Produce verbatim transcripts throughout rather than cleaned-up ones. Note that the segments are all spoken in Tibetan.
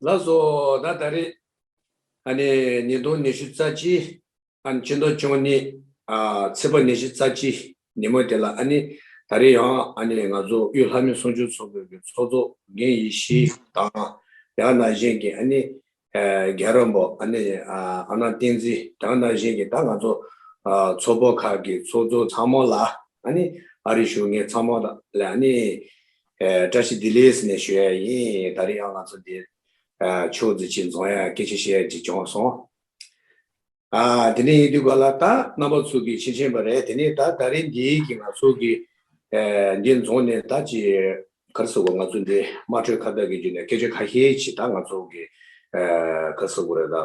ལགས་སོ། ད་ད་རེས་ཨ་ནི་ཉིས་སྟོང་ཉི་ཤུ་རྩ་གཅིག་ཨ་ནི་ཕྱི་ཟླ་བཅུ་གཉིས་ཨ་ཚེས་པ་ཉི་ཤུ་རྩ་གཅིག་ཉིན་མོ་དེ་ལ་ཨ་ནི་ད་རེས་ཡང་ཨ་ནི་ང་ཚོ་དབུས་ལྷ་མོའི་གསུང་ཆོས་ཚོགས་པའི་གི་ཚོགས་གཙོ་རྒན་ཡེ་ཤེས་དང་དེ་ག་ནང་བཞིན་གྱི་ཨ་ནི་ཨ་རྒན་རོགས་པོ་ཨ་ནི་ཨ་ཨ་ནང་བསྟན་འཛིན། དེ་ག་ནང་བཞིན་གྱི་ད་ང་ཚོ་ཨ་ཚོགས་པ་ཁག་གི་ཚོགས་གཙོ་ཚང་མ་ལ་ཨ་ནི་ཨ་རིའི་བཞུགས་མཁན་ཚང་མ་ལ་ཨ་ནི་ཨ་བཀྲ་ཤིས་བདེ་ལེགས་ཟེར་ནས་ཞུ་ཡ་ཡིན། ད་རེས་ཡང་ང་ཚོ་འདི་ཨ་ཕྱོགས་འཛིན་ཆེད་འཛོམས་ཡ་སྐད་ཆ་བཤད་ཡ་ཅིག་བྱུང་སོང་། ཨ་དེ་ནས་ཡིན་དུས་ག་ལ་ད་རྣམ་པ་ཚོ་གིས་ཤེས་ཤེས་པ་རེད། དེ་ནས་ད་ད་རེས་འདིའི་གི་ང་ཚོ་གི་ཨ་འདི་འཛོམས་ནས་ད་ཅི་ག་རེ་ཟེར་དགོས། ང་ཚོ་འདི་དམངས་ཁྲོད་ཁ་བརྡ་གི་བརྒྱུད་ནས་སྐད་ཆ་ཁ་ཤས་ཅིག་ད་ང་ཚོ་གི་ཨ་ག་རེ་ཟེར་དགོས་རེད། ད་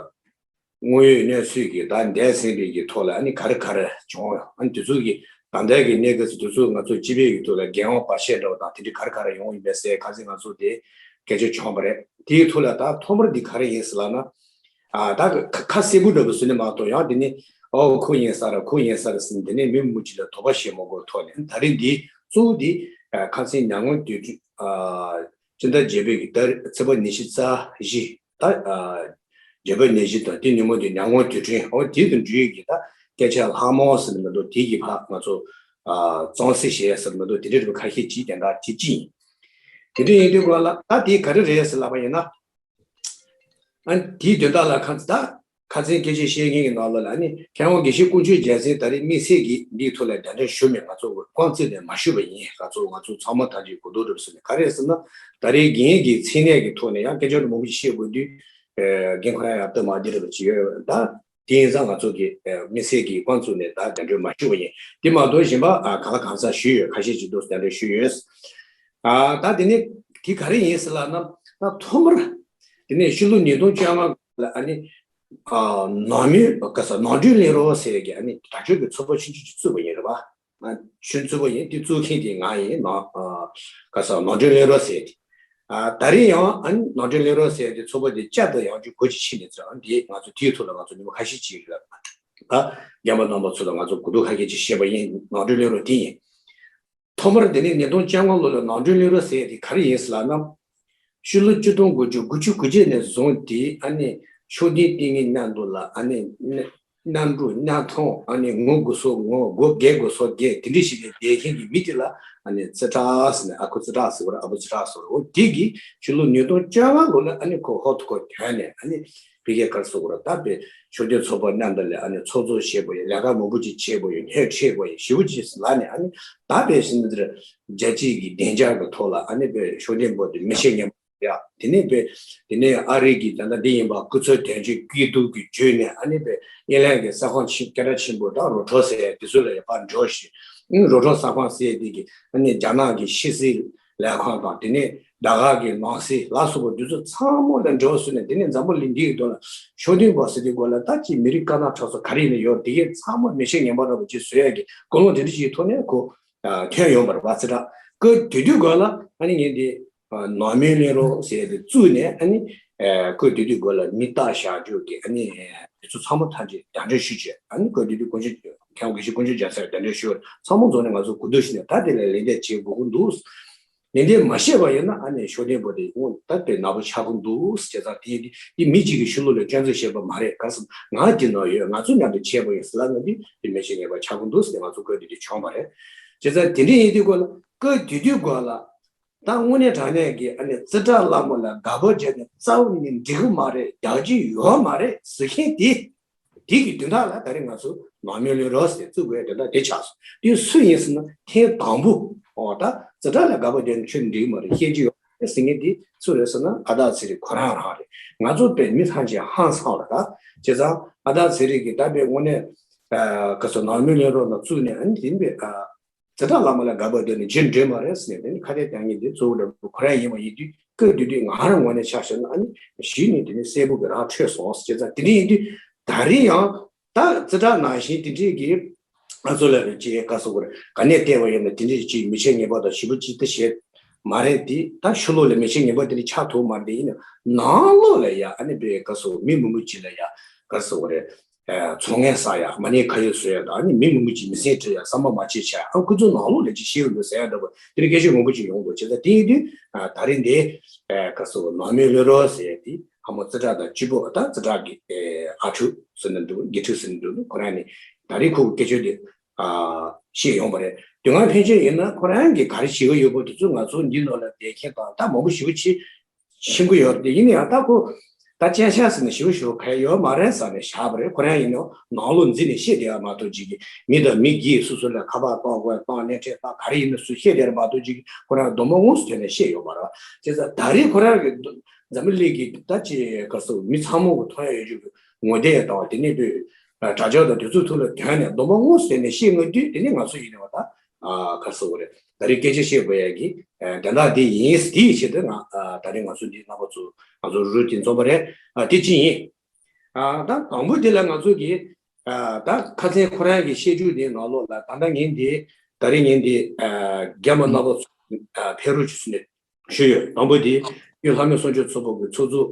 དངོས་ཡོད་གནས་ཚུལ་གྱི་ད་འདས་ཟིན་པའི་གི་ཐོག་ལ་ཨ་ནི་ག་རེ་ག་རེ་བྱུང་ཡོད། ཨ་ནི་དེ་ཚོ་གི་ད་ལྟའི་གི་གནས་སྐབས་སུ་དེ་ཚོ་ང་ཚོ་སྤྱི་པའི་གི་ཐོག་ལ་འགན་དབང་བར་ཆད་འདྲ་བ་དང་དེ་འདྲ་ག་རེ་ག་རེ་ཡོང་ཡིན་པའི་གསལ་ཁ་ཚིག་ང་ཚོ་དེ་སྐད་ཆ་བྱུང་བ་རེད། དེའི་ཐོག་ལ་ད་ཐོག་མར་འདི་ག་རེ་ཡིན་ཟེར་ལབ་ན། ཨ་ད་ཁ་ཁ་གསལ་པོ་འདྲ་པོ་བཟོས་ནས་མ་གཏོགས་ཡང་དེ་ནི་ཨོ་ཁོ་ཡིན་ས་རེད་ཁོ་ཡིན་ས་རེད་ཟེར་ནས་དེ་ནས་མི་མང་པོ་ཅིག་ལ་དོགས་པ་བྱེད་མ་དགོས་ཐོག་ནས། ད་རེས་འདི་གཙོ་བོ་འདི་ཨ་ཁ་སང་ཉམས་མྱོང་དུས་ཨ་སྤྱི་ཟླ་བརྒྱད་པའི་གི་ཟླ་ཚེས་པ་ཉི་ཤུ་རྩ་བཞི་ད་ཨ་བརྒྱད་པ་ཉི་ཤུ་དང་དེ་ཉིན་མོ་དེ་ཉམས་མྱོང་དུས་དྲན་ཨོ་དེ་དང་འབྲེལ་གི་ད་སྐད་ཆ་ལྷག་མ་ཟེར་ནས་མི་འདུག་དེ་གི་ཕ་ང་ཚོ་ཨ་གཙང་སེལ་བྱས་ཟེར་མི་འདུག་དེ་འདྲ་རིགས་ཁ་ཤས་ཅིག་དེ་འདྲ་དེ་ཅི་ཡིན། དེ་འདྲ་ཡིན་དུས་ག་ལ་ད་དེ་ག་རེ་རེད་ཟེར་ལབ་པ་ཡིན་ན། ཨ་དེའི་དོན་དག་ལ་ཁ་ད་ཁ་སང་སྐད་ཆ་བཤད་མཁན་གྱི་ནང་ལོགས་ལ་ཨ་ནི་མཁས་དབང་དགེ་བཤེས་དཀོན་མཆོག་རྒྱལ་མཚན་ད་རེས་དམིགས་བསལ་གྱིས་འདིའི་ཐོག་ལ་གདན་འདྲེན་ཞུ་མེད། ང་ཚོ་རྐང་བཙུགས་ནས་མ་ཞུས་པ་ཡིན། ང་ཚོ་ང་ཚོ་ཚང་མ་ཐམས་ཅད་གོ་རྟོགས་འགྲུབ་ཟེར་ནས་ག་རེ་ཟེར་ན། ད་རེས་རྒན་གྱི་མཚན་གནས་ཀྱི་ཐོག་ནས་ཡང་སྐད་ཆ་མང་པོ་ཞིག་བཤད་དགོས་དུས་རྒན་ཁོ་རང་ཡང་སྟབས་མ་བདེ་རེད་པ་ཅིག་ཡོད་ད། དེ་ཡིན་ཙང་ང་ཚོ་གི་དམིགས་བསལ་གྱི་རྐང་བཙུགས་ནས་ད་གདན་འདྲེན་མ་ཞུས་པ་ཡིན། དེ་མ་གཏོགས་གཞན་པ་ག་ལ་གང་འཚམ་ཞུས་ཡོད། ཁ་ཤས་ཅིག་འདུག་གདན་འདྲེན་ཞུས་ཡོད། ད་དེ་ནས་དེ་ག་རེ་ཡིན་ཟེར་ལབ་ན་ད་ཐོག་མར། དེ་ནས་ཕྱི་ལོ་ཉིས་སྟོང་བཅོ་ལྔ་ལ་ཨ་ནི་ཨ་ནང་མི་ག་ས་ནང་འདྲེན་ལེན་རོགས་ཟེར་གྱི་ཨ་ནི་དྲག་སྤྱོད་ཀྱི་ཚོགས་པ་ཆུང་ཆུང་ཅིག་བཙུགས་པ་ཡིན་རེད་པ། ང་ཆུང་བཙུགས་པ་ཡིན། དེ་བཙུགས་མཁན་དེ་ང་ཡིན། ནང་ཨ་ག་ས་ནང་འདྲེན་ལེན་རོགས་ཟེར་དེ། ཨ་ད་རེས་ཡང་ཨ་ནི་ནང་འདྲེན་ལེན་རོགས་ཟེར་དེ་ཚོགས་པ་དེ་བསྐྱར་དུ་ཡང་བསྐྱར་སྒོ་ཕྱེ་ཕྱེ་ནས་ཚོ་ཨ་འདི་ང་ཚོ་དེའི་ཐོག་ལ་ང་ཚོ་ཉིན་མོ་ཁ་ཤས་ཅིག་རེད། ད་རྒན་པ་རྣམ་པ་ཚོ་ལ་ང་ཚོ་གོ་རྟོགས་ཁ་ཤས་ཅིག་བཤད་པ་ཡིན། ནང་འདྲེན་ལེན་རོགས་དེ་ཡིན། ཐོག་མར་དེ་ནས་ཉིས་སྟོང་བཅོ་ལྔ་ལོ་ལ་ནང་འདྲེན་ལེན་རོགས་ཟེར་ཡ་དེ་ག་རེ་ཡིན་ཟེར་ལབ་ན། ཕྱི་ལོ་ཆིག་སྟོང་དགུ་བརྒྱ་དགུ་བཅུ་གོ་བརྒྱད་ནས་བཟུང་སྟེ་ཨ་ནི་ཤུགས་ལྡན་བསྟེན་མཁན་མཉམ་དུ་ལ་ཨ་ནི་གནམ་གྲུ་གནམ་ཐང་ཨ་ནི་ངོ་དགུ་སོ་ངོ་སྒོ་བརྒྱད་དགུ་སོ་བརྒྱད་དེ་འདྲ་ཞིག་ནས་བསྡད་མཁན་གྱི་མི་དེ་ལ་ཨ་ནི་རྩེ་གྲགས་ཟེར་ནས་ཨ་ཁུ་རྩེ་གྲགས་ཟེར་བ་རེད། ཨ་ཕོ་རྩེ་གྲགས་ཟེར་བ་རེད། འོ་དེ་གིས་ཕྱི་ལོ་ཉིས་སྟོང་བཅོ་ལྔ་ལོ་ལ་ཨ་ནི་ཁོ་ཧོབ་ཏེ་ཁོ་ཐོན་ནས་ཨ་ནི། ཕ་གིའི་ག་རེ་ཟེར་དགོས་རེད། ད་དཔེ་ཤུགས་ལྡན་ཚོགས་པ་མཉམ་དུ་ལ་ཨ་ནི་ཚོགས་གཙོ་བྱས་པ་ཡིན། ལས་ཀ་མང་པོ་ཅིག་བྱས་པ་ཡིན། སྣེ་ཁྲིད་པ་ཡིན། ཞེ་པོ་ཅིག་ལ་ནས་ཨ་ནི་ད་དཔེ་ཤུགས་ལྡན་འདིར་རྒྱལ་སྤྱིའི་གི་བདེ་འཇགས་ཀྱི་ཐོག་ལ་ཨ་ནི་དཔེ་ཤུགས་ལྡན་པོ་དེ་མི་ཆེ་ངན་པ་ཡ། དེ་ནས་དཔེ་དེ་ནས་ཨ་རི་གི་ད་ལྟ་འདི་ཡིན་པ་སྐུ་ཚབ་དོན་གཅོད་སྐྱིད་སྡུག་གི་བརྒྱུད་ནས་ཨ་ནི་དཔེ་ཨིན་ལན་གྱི་ས་ཁང་ཆེན་སྐད་གྲགས་ཆེན་པོ་ད་རོ་ཁྲོ་ཟེར་དེ་ཚོ་ལ་ཡ་ཕར་འགྲོ་ཞིག་ཨ་ནི་རོ་ཁྲོ་ས་ཁང་ཟེར་དེ་གི་ཨ་ནི་རྒྱ་ནག་གི་ཕྱི་སྲིད་ལས་ཁང་དང་དེ་ནས་ད་ག་གི་ནང་སྲིད་ལ་སོགས་པ་འདི་ཚོ་ཚང་མ་ལ་འབྲེལ་བ་བཟོས་ནས། དེ་ནས་འཛམ་བུ་གླིང་འདིའི་ཐོག་ལ་ཤུགས་ལྡན་པ་ཟེར་དུས་སྒང་ལ་ད་ཅིག་མི་རིགས་དཀར་ནག་ཁྲ་ཚོ་ག་རེ་ཡིན་ན་ཡོད་དེ་གས་ཚང་མ་མི་ཆེ་ངན་པ་འདྲ་པོ་ཅིག་བཟོ་ཡ་གི་ཀུན་སློང་དེ་འདྲ་ཅིག་གི་ཐོག་ནས་ཁོ་ཐོན་ཡོང་བ་རེད་པ། རྩེ་གྲགས་སྐབས་དེ་དུས་སྒང་ལ་ཨ་ནི་ངས་འདི་ནང་མི་ལེན་རོགས་ཟེར་ཡ་དེ་བཙུགས་ནས་ཨ་ནི་སྐབས་དེ་དུས་སྒང་ལ་མི་རྟ་བཞག་རྒྱུ་གི་ཨ་ནི་དེ་ཚོ་ཚང་མ་ཐམས་ཅད་གདན་འདྲེན་ཞུས་བྱས། ཨ་ནི་སྐབས་དེ་དུས་དཀོན་མཆོག་མཁན་དགེ་བཤེས་དཀོན་མཆོག་རྒྱལ་མཚན་གདན་འདྲེན་ཞུས་པ་ཚང་མ་འཛོམས་ནས་ང་ཚོ་གོ་བསྡུར་ཞུས་ནས་ད་དེ་ལ་ལན་འདེབས་བྱེད་དགོས་ཀྱི་འདུག་ལན་འདེབས་མ་བྱས་པ་ཡིན་ན་ཨ་ནི་ཤུགས་ལྡན་པོ་དེ་ཨོ་ད་དཔེ་ནག་པོ་ཆགས་ཀྱི་འདུག་བྱས་ཙང་དེ་དེ་མི་གཅིག་གིས་ཕྱི་ལོགས་ལ་སྐྱོན་འཛུགས་བྱས་པ་མ་རེད། ག་རེ་ཟེར་ན་ང་དེ་ནང་ཡོད། ང་ཚོ་མཉམ་དུ་བྱས་པ་ཡིན་ཟེར་ལབ་ན་དེ་དེ་མི་ཆེ་ངན་པ་ཆགས་ཀྱི་འདུག་ཟེར་ནས་ང་ཚོ་སྐབས་དེ་དུས་བྱུང་བ་རེད། བྱས་ཙང་དེ་འདྲ་ཡིན་དུས་སྒང་ལ་སྐབས་དེ་དུས་སྒང་ལ་ད་དངོས་གནས་དྲང་གནས་ཀྱི་ཨ་ནི་རྩེ་གྲགས་ལྷ་མོ་ལ་དགའ་པོ་བརྒྱབ་ནས་རྩ་བ་ནས་འགྲིག་གི་མ་རེད། རྒྱག་རྒྱུ་ཡོད་མ་རེད་ཟེར་མཁན་དེ། དེ་གི་དོན་དག་ལ་ད་རེས་ང་ཚོ་ནང་མི་ལེན་རོགས་ཟེར་བཙུགས་དགོས་དོན་དག་དེ་ཆགས་སོང་། དེ་སུ་ཡིན་ཟེར་ན་ཐེངས་དང་པོ་ཨོ་ད་རྩེ་གྲགས་ལ་དགའ་པོ་བརྒྱབ་ནས་ཁྱོད་འགྲིག་མ་རེད། བཤད་རྒྱུ་ཡོད་རེད་ཟེར་མཁན་དེ་སུ་རེད་ཟེར་ན་ཨ་སྟག་ཚེ་རིང་ཁོ་རང་རང་རེད། ང་ཚོ་དཔེ་མི་ཐམས་ཅད་ཧང་སངས་རེད་ད། བྱས་ཙང་ཨ་སྟག་ཚེ་རིང་གིས་ད་དཔེ་དངོས་གནས་ག་ཚོད་ནང་མི་ལེན་རོགས་ནང་བཙུགས་ནས་ཨ་ནི་དེ་དཔེ་རྩེ་གྲགས་ལྷ་མོ་ལ་དགའ་པོ་བརྒྱབ་ནས་རྗེས་འགྲོ་མ་རེད་ཟེར་ནས་དེ་ནི་ཁ་གཏད་གཏོང་མཁན་དེ་གཙོ་བོ་འདྲ་པོ་ཁོ་རང་ཡིན་པ་ཡིན་དུས་སྐབས་དེ་དུས་ང་རང་ངོས་ནས་ཆ་བཞག་ན་ཨ་ནི་གཞི་ནས་དེ་ནི་གསལ་པོ་གི་རང་འཕྲོད་སོང་། བྱས་ཙང་དེ་འདྲ་ཡིན་དུས་ད་རེས་ཡང་ད་རྩེ་གྲགས་ནང་བཞིན་དེ་འདྲས་ཀྱི་ང་ཚོ་ལ་རེ་ཅིག་ག་ཟེར་དགོས་རེད། ག་ནས་བལྟས་པ་ཡིན་ན་དེ་འདྲས་ཅིག་མི་ཆེ་ངན་པ་དང་ཞེ་པོ་ཅིག་ད་བྱས་མ་རེད་དེ། ད་ཕྱི་ལོགས་ལ་མི་ཆེ་ངན་པ་དེ་འདྲས་ཆགས་ཐུབ་མ་རེད་དེ། ཡིན་ན་ནང་ལོགས་ལ་ཡ་ཨ་ནི་དཔེ་ག་ཟེར་མི་མང་པོ་ཅིག་ལ་ཡ་ག་ཟེར་དགོས་རེད། ཚོང་ངན་ཟ་ཡ། མ་ཎི་ཁ་ཡོད་བཟོ་ཡ་དང་། ཨ་ནི་མི་མང་པོ་ཅིག་མི་སེམས་འཁྲུལ་ཡ། བསམ་པ་མ་ཆེ་བྱ་ཡ། ཨ། ཁོ་ཚོ་ནང་ལོགས་ལ་ཅིག་ཤེས་ཡོན་དུ་ཟེར་ཡ་འདྲ་པོ། དེ་ནི་སྐད་ཆ་མང་པོ་ཅིག་ཡོང་དགོས་བྱས་ཙང་། དེ་ཡིན་དུས་ད་རིང་འདི་ག་ཟེར་བ། ནང་མི་ལྷོད་རོགས་ཟེར་ཡ་དེ། ཧ་མོ་ཙི་དྲག་དང་གཅིག་པོ། ད་ཙི་དྲག་གི་ཨ་ཁྲུ་ཟེར་ནི་འདུག་དགེ་ཕྲུག་ཟེར་ནི་འདུག་ཁོ་རང་ནི་ད་རིང་ཁོ་གི་སྐད་ཆ་དེ་བཤད་ཡོང་བ་རེད། དེ་སྔ་ཕན་ཆད་ཡིན་ན་ཁོ་རང་གིས་ག་རེ་བྱེད་ཀྱི་ཡོད་པ་དེ་ཚོ་ང་ཚོ་འདི་ནང་ལ་བསྡད་མཁན་དང་ད་མང་པོ་ཞེ་པོ་ཅིག་ཤེས་ཀྱི་ཡོད་རེད། དེ་ཡིན་ན་ཡང་ད་ཁོ་ད་སྤྱན་ཆབ་ཟེར་ནས་ཞེ་པོ་ཞེ་པོ་ག་ཡ་ཡོད་མ་རེད་བསམ་ནས་བཞག་པ་རེད། ཁོ་རང་ཡིན་ན་ནང་ལོགས་འཛུལ་ནས་བཤད་བསྡད་ཡ་མ་གཏོགས་ཅིག་གི། མི་དང་མི་གིས་སོ་སོ་ལ་ཁ་པར་གཏོང་དགོས་གཏོང་། སྣེ་ཁྲིད་གཏོང་། ག་རེ་ཡིན་ན་སུ་བཤད་བསྡད་ཡ་མ་གཏོགས་ཅིག་གི། ཁོ་རང་གདོང་པ་དངོས་སུ་ཐོན་ནས་བཤད་ཡོད་མ་རེད། བྱས་ཙང་ད་རེས་ཁོ་རང་གི་འཛམ་བུ་གླིང་གི་ད་ཅི་ག་ཟེར། མི་ཚང་མ་གི་མཐོང་ཡ་ཡོད་རྒྱུ་གི་ངོ་དེབ་དང་། དེ་ནས་པའི་དྲ་ལྗང་དང་དེ་ཚོའི་ཐོག་ལ་ཐོན་ནས་གདོང་པ་དངོས་སུ་ཐོན་ནས་བཤད་ཡོང་དུས། དེ་ནས་ང་ཚོ་ཡིན་ནའི་བ་ད་ག་ཟེར་བ་རེད། ད་རེས་སྐད་ཆ་བཤད་དགོས་ཡ་གི་དོན་དག་དེ་ཡིན། དེའི་ཆེད་དུ་ང་ད་རེས་ང་ཚོ་འདི་རྣམ་པ་ཚོ་ང་ཚོ་རུ་རུ་དེ་འཛོམས་པ་རེད། དེ་གཅིག་ཡིན། ད་དང་པོ་དེ་ལ་ང་ཚོ་གི་ད་ཁ་སང་ཁོ་རང་གི་བཤད་རྒྱུ་དེའི་ནང་ལོགས་ལ། ད་ལྟ་ངས་འདི་ད་རེས་ངས་འདི་རྒན་པ་རྣམ་པ་ཚོ་ཕེབས་རོགས་ཞུས་ནས་ཞུས་ཡོད། དང་པོ་དེ་ཡུལ་ལྷ་མོའི་གསུང་ཆོས་ཚོགས་པ་གི་ཚོགས་གཙོ་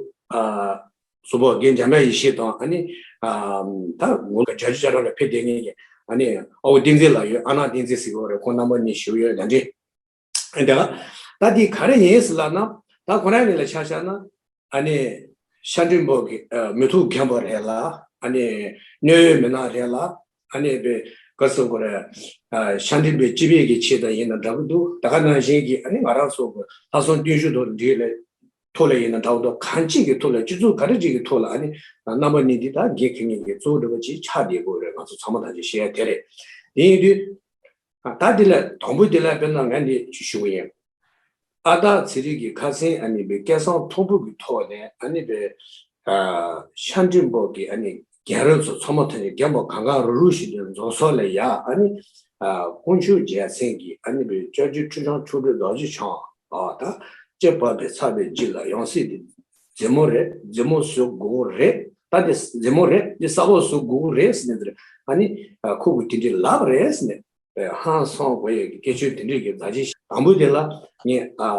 ཟུར་པ་རྒན་འཇམ་དབྱངས་ཡེ་ཤེས་དང་། ཨ་ནི་ད་ངོ་རྒྱ་ཆེ་ཅ་ར་ལ་ཕེབས་བསྡད་མཁན་གྱི་ཨ་ནི་ཨ་བོ་བསྟན་འཛིན་ལགས་ཡོད། ཨ་ནག་བསྟན་འཛིན་ཟེར་གྱི་ཡོད་རེད། ཁོང་རྣམ་པ་གཉིས་ཞུ་ཡོད། ད་འདྲེ། ཨ། དེ་ལ་ད་འདི་ག་རེ་ཡིན་ཟེར་ལབ་ན། ད་ཁོ་རང་གཉིས་ལ་ཆ་བཞག་ན། ཨ་ནི་ཤར་འབྲི་པོ་གི་ཨ་མི་ཐུབ་རྒན་པོ་རེད་ལ། ཨ་ནི་གནད་ཡོད་མི་སྣ་རེད་ལ། ཨ་ནི་པའི་ག་ཟེར་དགོས་རེད། ཨ། ཤར་འབྲི་པའི་སྤྱི་པའི་གི་ཆེད་དུ་ཡིན་ན་འདྲ་པོ་འདུག་ད་ག་ནང་བཞིན་གྱི་ཨ་ནི་ང་རང་ཚོ་གི་ལྷག་བསམ་རྟུལ་ཞུགས་དང་འབྲེལ་ལ་ཐོག་ལ་ཡིན་ན་འདྲ་པོ་འདུག་གང་ཅིའི་གི་ཐོག་ལ། སྤྱི་ཚོགས་ག་རེ་ཅིག་གི་ཐོག་ལ། ཨ་ནི་རྣམ་པ་གཉིས་འདི་ད་འགན་འཁྱེར་མཁན་གྱི་གཙོ་བོ་འདྲ་པོ་ཅིག་ཆགས་བསྡད་དགོས་རེད། ང་ཚོ་ཚང་མ་ཐམས་ཅད་ཤེས་ཡ་དེ་རེད། དེ་ཡིན་དུས། ད་འདི་ལ་དང་པོ་འདི་ལ་དཔེར་ན་ང་འདི་ཞུ་གི་ཡིན། ཨ་སྟག་ཚེ་རིང་གིས་ཁ་སང་ཨ་ནི་པའི་སྐལ་བཟང་མཐོན་པོ་གི་ཐོག་ནས། ཨ་ནི་པའི་ཨ་ཤར་འབྲི་པོ་གི་ཨ་ནི་རྒན་རབས་ཚོ་ཚང་མ་ཐོན་ནས། རྒན་པོ་གང་ག་རུ་རུ་ཞིག་ཏུ་འཛོམས་ས་ལ་ཡ། ཨ་ནི་ཨ་དཀོན་མཆོག་རྒྱལ་མཚན་གྱི་ཨ་ནི་པའི་ལྕགས་ཀྱུ་ཁྲུ་ཆང་ཆོ་འཕྲུལ་རྡོ་རྗེ་འཆང་། ཨ། ད་ལྕེ་བབས་པས་ཚ་བའི་རྗེས་ལ་ཡང་སྲིད་དེ་མཛེས་མོ་རེད། མཛེས་མོ་བཟོ་དགོས་རེད། ད་དེ་མཛེས་མོ་རེད། དེ་གསར་པ་བཟོ་དགོས་རེད་ཟེར་ནས་དེར། ཨ་ནི་ཨ་ཁོ་གིས་དེ་འདྲའི་ལབ་རེད་ཟེར་ནས། ཨེ། ཧང་སང་དགོས་ཡས་ཀྱི་སྐད་ཆ་དེ་འདྲས་ཀྱི་མཛད་རྗེས་ཤིག་དང་པོ་དེ་ལ་ངས། ཨ།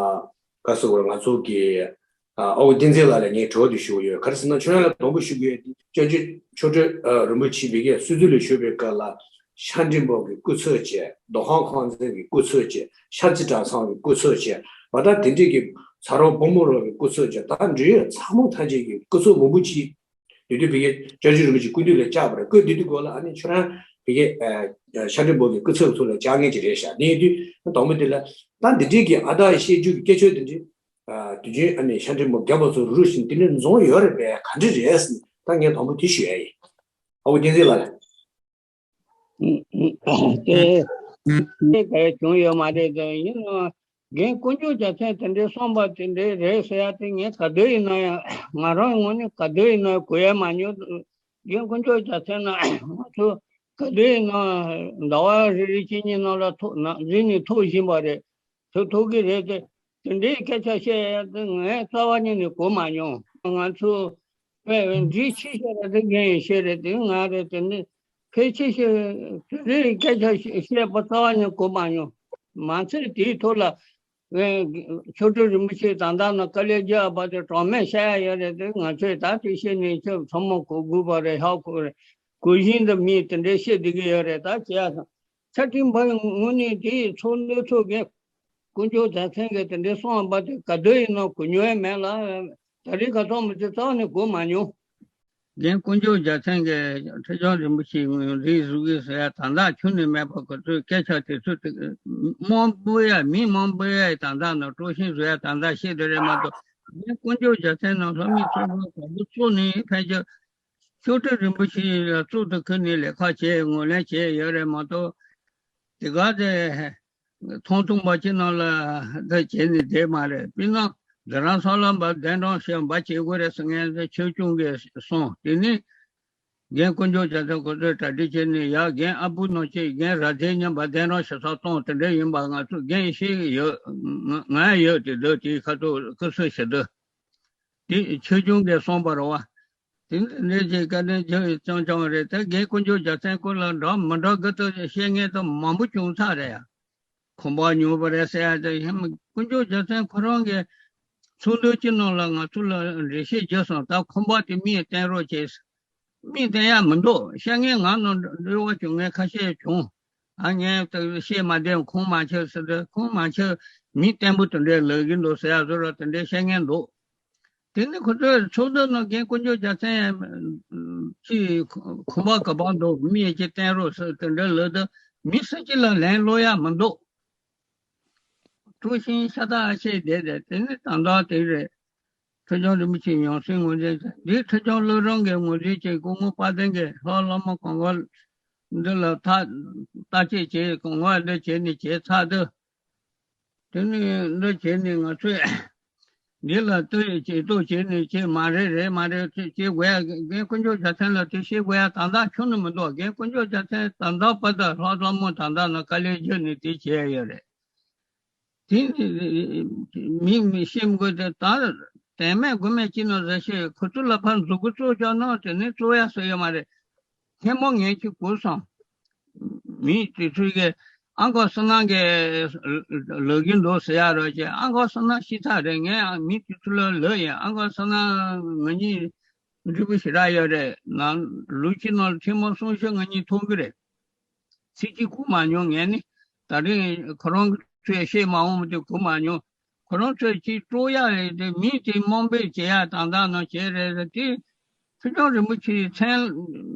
ག་ཟེར་དགོས་རེད། ང་ཚོ་གི་ཨ་ཨ་བོ་བསྟན་འཛིན་ལགས་ལ་ངས་དྲི་བ་དེ་ཞུ་གི་ཡོད། ག་རེ་ཟེར་ན། ཁྱོད་རང་ལ་དང་པོ་ཞུ་གི་ཡོད་དེ། ལྕགས་ཀྱུ་ཆོ་འཕྲུལ་ཨ་རིན་པོ་ཆེ་ཕ་གིར་གསོལ་ཚིགས་ལ་བཞུགས་པའི་སྐབས་ལ། ཤར་འབྲི་པོ་གི་སྐུ་ཚབ་བྱས། རྡོ་ཁང་ཁང་ཚན་གྱི་སྐུ་ཚབ་བྱས། ཤར་རྩི་གྲྭ་ཚང་གི་སྐུ་ཚབ་བྱས། འོ། ད་དེ་འདྲས་ཀྱི་ཚ་རོང་བུ་མོ་རོགས་ཀྱི་སྐུ་ཚབ་བྱས། ད་འབྲེལ་ཡོད་ཚང་མ་ཐམས་ཅད་ཀྱི་སྐུ་ཚབ་མང་པོ་ཅིག་དེ་དུས་ཕ་གིར་ལྕགས་ཀྱུ་རིན་པོ་ཆེ་སྐུ་མདུན་ལ་བཅར་བ་རེད། སྐུ་མདུན་དུས་སྐབས་ལ། ཨ་ནི་ཁྱོད་རང་ཕ་གིར་ཨ་ཤར་འབྲི་པོ་གི་སྐུ་ཚབ་ཚོ་ལ་བཅར་མཁན་ཅིག་རེད་ཤག་དེ་ཡིན་དུས་དང་པོ་དེ་ལ། ད་འདི་འདྲས་ཀྱི་ཨ་སྟག་ཡེ་ཤེས་ཀྱི་སྐད་ཆ་དེ་འདྲས། ཨ། དུས་རྒྱུན་ཨ་ནི་ཤར་འབྲི་པོ་རྒན་པོ་ཚོ་རུ་རུ་བཞིན་དེ་འདྲས་འཛོམས་ཡོད་རེད་པས། ག་འདྲས་རེད་ཟེར་ནས་ད་ངས་དང་པོ་དེ་ཞུ་ཡ་ཡིན། ཨ་བོ་བསྟན་འཛིན་ལགས། དེ་དེ་ག་རེ་བྱུང་ཡོད་མ་རེད་དེ། ཡིན་ནའང་རྒན་དཀོན་མཆོག་རྒྱལ་མཚན་དེ་འདྲའི་གསུངས་པ་དེ་འདྲའི་རེད་ཟེར་ཡ་དེ་ངས་ག་དུས་ཡིན་ན་ཡང་། ང་རང་ངོས་ནས་ག་དུས་ཡིན་ན་གོ་ཡ་མ་མྱོང་། རྒན་དཀོན་མཆོག་རྒྱལ་མཚན་ནི་ང་ཚོ་ག་དུས་ཡིན་ན་ཟླ་བ་རེ་རེ་གཅིག་གཉིས་ནང་ལ་ཐུག་ན་རེ་ནས་ཐུག་བཞིན་པ་རེད། ཐུག་ཐུག་གི་རེད་དེ། དེ་འདྲའི་སྐད་ཆ་བཤད་ཡ་དེ་ངས་རྩ་བ་ཉིད་ནས་གོ་མ་མྱོང་། ང་ཚོ་དཔེ་འདྲིས་ཆེ་ཤོས་ར་དེ་རྒན་ཡེ་ཤེས་རེད་དེ། ང་རེད་དེ། ནི་ཕལ་ཆེ་ཤོས་དེ་འདྲའི་སྐད་ཆ་བཤད་པ་རྩ་བ་ཉིད་གོ་མ་མྱོང་། མ་ཚད་དེའི་ཐོག་ལ་ངས་ཆོ་འཕྲུལ་རིན་པོ་ཆེ་ད་ལྟ་ན་དཀའ་ལས་རྒྱག་པ་དེ་གྲངས་མེད་བཤད་ཡ་ཡོད་རེད་དེ། ང་ཚོས་ད་དེ་བཤད་ནས་ཁྱོད་ཚང་མ་གོ་དགོས་པ་རེད། ཧ་གོ་རེད། གོ་བཞིན་དུ་མིས་དེ་འདྲའི་བཤད་བསྡད་ཀྱི་ཡོད་རེད། ད་བྱས་ཙང་ཆ་འཕྲིན་པ་ངོས་ནས་དེའི་ཚོགས་འདུ་ཚོགས་མཁན་དཀོན་མཆོག་རྒྱལ་མཚན་གྱིས་དེ་འདྲའི་གསུངས་པ་དེ་ག་དུས་ཡིན་ན་གོ་མྱོང་ཡ་མེད་ལ། ད་རེས་ཁ་སང་མི་ཚེ་རྩ་ནས་གོ་མ་མྱོང་། རྒན་དཀོན་མཆོག་རྒྱལ་མཚན་གྱིས་ཁྲི་བྱང་རིན་པོ་ཆེའི་ངོས་འཛིན་བཟོ་གི་ཟེར་ཡ་ད་ལྟ་ཁྱོན་ནས་མེད་པ། ཁོ་ཚོས་སྐད་ཆ་དེ་ཚོ་དེ་མང་པོ་ཡ། མི་མང་པོ་ཡ་ད་ལྟ་ནང་སྤྲོ་ཤིང་བཟོ་ཡ་ད་ལྟ་བཤད་དེ་རེད་མ་གཏོགས། རྒན་དཀོན་མཆོག་རྒྱལ་མཚན་ནང་ལྷ་མི་ཚོགས་པ་ག་པར་བཙུགས་ནས་ཕལ་ཆེར་ཆོ་འཕྲུལ་རིན་པོ་ཆེ་ལ་གཙུག་ཏུ་ཁུར་ནས་ལས་ཀ་བྱས། ངོས་ལེན་བྱས་ཡོད་རེད་མ་གཏོགས། དེ་ག་དེ་ཐུང་ཐུང་པ་ཅིག་ནང་ལ་ད་བྱས་ནས་བསྡད་མ་རེད། དཔེར་ན་རྡ་རམ་ས་ལ་འབའ་གདན་དྲངས་བྱས་འབའ་བྱེད་དགོས་རེད་ཟེར་མཁན་དེ་ཆོས་སྐྱོང་གིས་གསུངས། དེ་ནས་རྒན་དཀོན་མཆོག་རྒྱལ་མཚན་ཁོ་ཚོས་གྲ་སྒྲིག་བྱས་ནས། ཡ། རྒན་ཨ་བུ་ནང་བཞིན་རྒན་ར་ཛེ་གཉིས་འབའ་གདན་དྲངས་བྱེད་ས་བཏང་། དེ་འདྲ་ཡིན་པ་ང་ཚོ་རྒན་ཡེ་ཤེས་ཡོད། ང་ང་ཡོད་དེ་འདུག་དེའི་ཁ་ཐུག་སྐུ་གཟུགས་ཞེ་འདུག་དེ་ཆོས་སྐྱོང་གིས་གསུངས་པ་རེད་བ། དེ་འདྲ་ཅིག་བཀའ་དྲིན་ཆེ་བའི་རྐྱང་རྐྱང་རེད། ད་རྒན་དཀོན་མཆོག་རྒྱལ་མཚན་སྐོར་ལ་འདྲ་མི་འདྲ་གི་ད་བཤད་མཁན་ད་མང་པོ་བྱུང་ཚར་རེད་ཡ། ཁང་པ་ཉོས་པ་རེད་ཟེར་ཡ་ད་ཡིན། དཀོན་མཆོག་རྒྱལ་མཚན་ཁོ་རང་གི་ཚོགས་འདུ་གཅིག་ནང་ལ་ང་ཚོ་ལ་འགྲེལ་བཤད་བརྒྱབ་སོང་། ད་ཁང་པ་དེ་མིས་བསྟན་རོགས་བྱས། མིག་བསྟན་ཡ་མི་འདུག་བཤད་མཁན་ང་ནང་འབྲེལ་བ་བྱུང་མཁན་ཁ་ཤས་བྱུང་། ཨ་ངས་ད་བཤད་མ་བདེ་ཁུངས་མ་འཁྱོལ་ཟེར་ཏེ། ཁུངས་མ་འཁྱོལ། མིག་བརྟན་པོ་དེ་འདྲའི་ལབ་ཀྱི་འདུག་ཟེར་ཡ་བཟོ་འདྲ་དེ་འདྲའི་བཤད་མཁན་འདུག་དེ་ནི་ཁོ་ཚོས་ཚོགས་འདུ་ནང་རྒན་དཀོན་མཆོག་རྒྱལ་མཚན་ཅིག་ཁོམ་པ་ག་པར་འདུག་མིག་ཅིག་བསྟན་རོགས་ཟེར་དེ་འདྲ་ལབ་དུས། མི་སུ་གཅིག་ལ་ལན་སློག་ཡ་མི་འདུག་ཐུགས་ཤིང་ཤ་སྟག་བཤད་བསྡད་དེ། དེ་ནི་ད་ལྟ་དེ་རེད། ཁྲི་བྱང་རིན་པོ་ཆེའི་ཡང་སྲིད་ངོས་འཛིན་བྱས། འདི་ཁྲི་བྱང་བློ་བཟང་གིས་ངོས་འཛིན་བྱས། སྐུ་ངོ་དཔལ་ལྡན་གྱིས་ལྷོ་ལྷ་མོ་གོང་འོག་འདི་ལ་ཐག་བརྟག་དཔྱད་བྱས། གོང་འོག་འདི་བྱས་ནས་བྱས་ཚར་དུས། དེ་ནས་འདི་བྱས་ནས་ང་ཚོས་འདི་ལ་ལྟོས་ཇུས་གཏོགས་བྱས་ནས་བྱས། མ་རེད། རེད་མ་རེད་ཅེས་བྱེད་དགོས་ཡ། རྒན་དཀོན་མཆོག་རྒྱལ་མཚན་ལ་དེ་བཤད་དགོས་ཡ་ད་ལྟ་ཁྱོན་ནས་མི་འདུག་རྒན་དཀོན་མཆོག་རྒྱལ་མཚན་ད་ལྟ་བར་དུ་ལྷོ་ལྷ་མོ་ད་ལྟ་ནང་དཀའ་ལས་བརྒྱབ་ནས་དེ་བྱས་ཡོད་རེད། དེ་མི་མི་ཤེས་མི་དགོས་ཏེ། ད་དོན་མེད་དགོས་མེད་ཅིག་ནང་བཟོ་ཤེས། ཁོ་ཚོ་ལ་ཕར་མཛུབ་གུ་བཙུགས་བཞག་ན་དེ་ནས་བཙུགས་ཡ་སུ་ཡོད་མ་རེད། མཁན་མོ་ངས་ཅིག་གོ་སོང་། མི་དེ་ཚོས་ཀྱི་ཨ་ཁུ་བསོད་ནམས་ཀྱིས་ལབ་ཀྱི་འདུག་ཟེར་ཡ་རོགས་ཀྱི། ཨ་ཁུ་བསོད་ནམས་ཤི་ཚར་རེད། ངས་མི་དེ་ཚོ་ལ་ལབ་ཡིན། ཨ་ཁུ་བསོད་ནམས་ང་གཉིས་འགྲིག་པོ་ཞེ་དྲག་ཡོད་རེད། ནང་ལོ་གཅིག་ནང་ལ་ཐེངས་མ་གསུམ་བཞི་ང་གཉིས་ཐུག་གི་རེད། ཚིག་གཅིག་གོ་མ་མྱོང་། ངས་ནི་ད་རིང་ཁོ་རང་གི་ཚོས་བཤད་མ་འོངས་པ་དེ་གོ་མ་མྱོང་། ཁོ་རང་ཚོས་ཅིག་དཀྲོག་ཡ་རེད་དེ། མི་དེ་དམའ་འབེབས་བྱེད་ཡ་དང་ད་ནང་བྱས་རེད་དེ། ཁྲི་བྱང་རིན་པོ་ཆེའི་མཚན་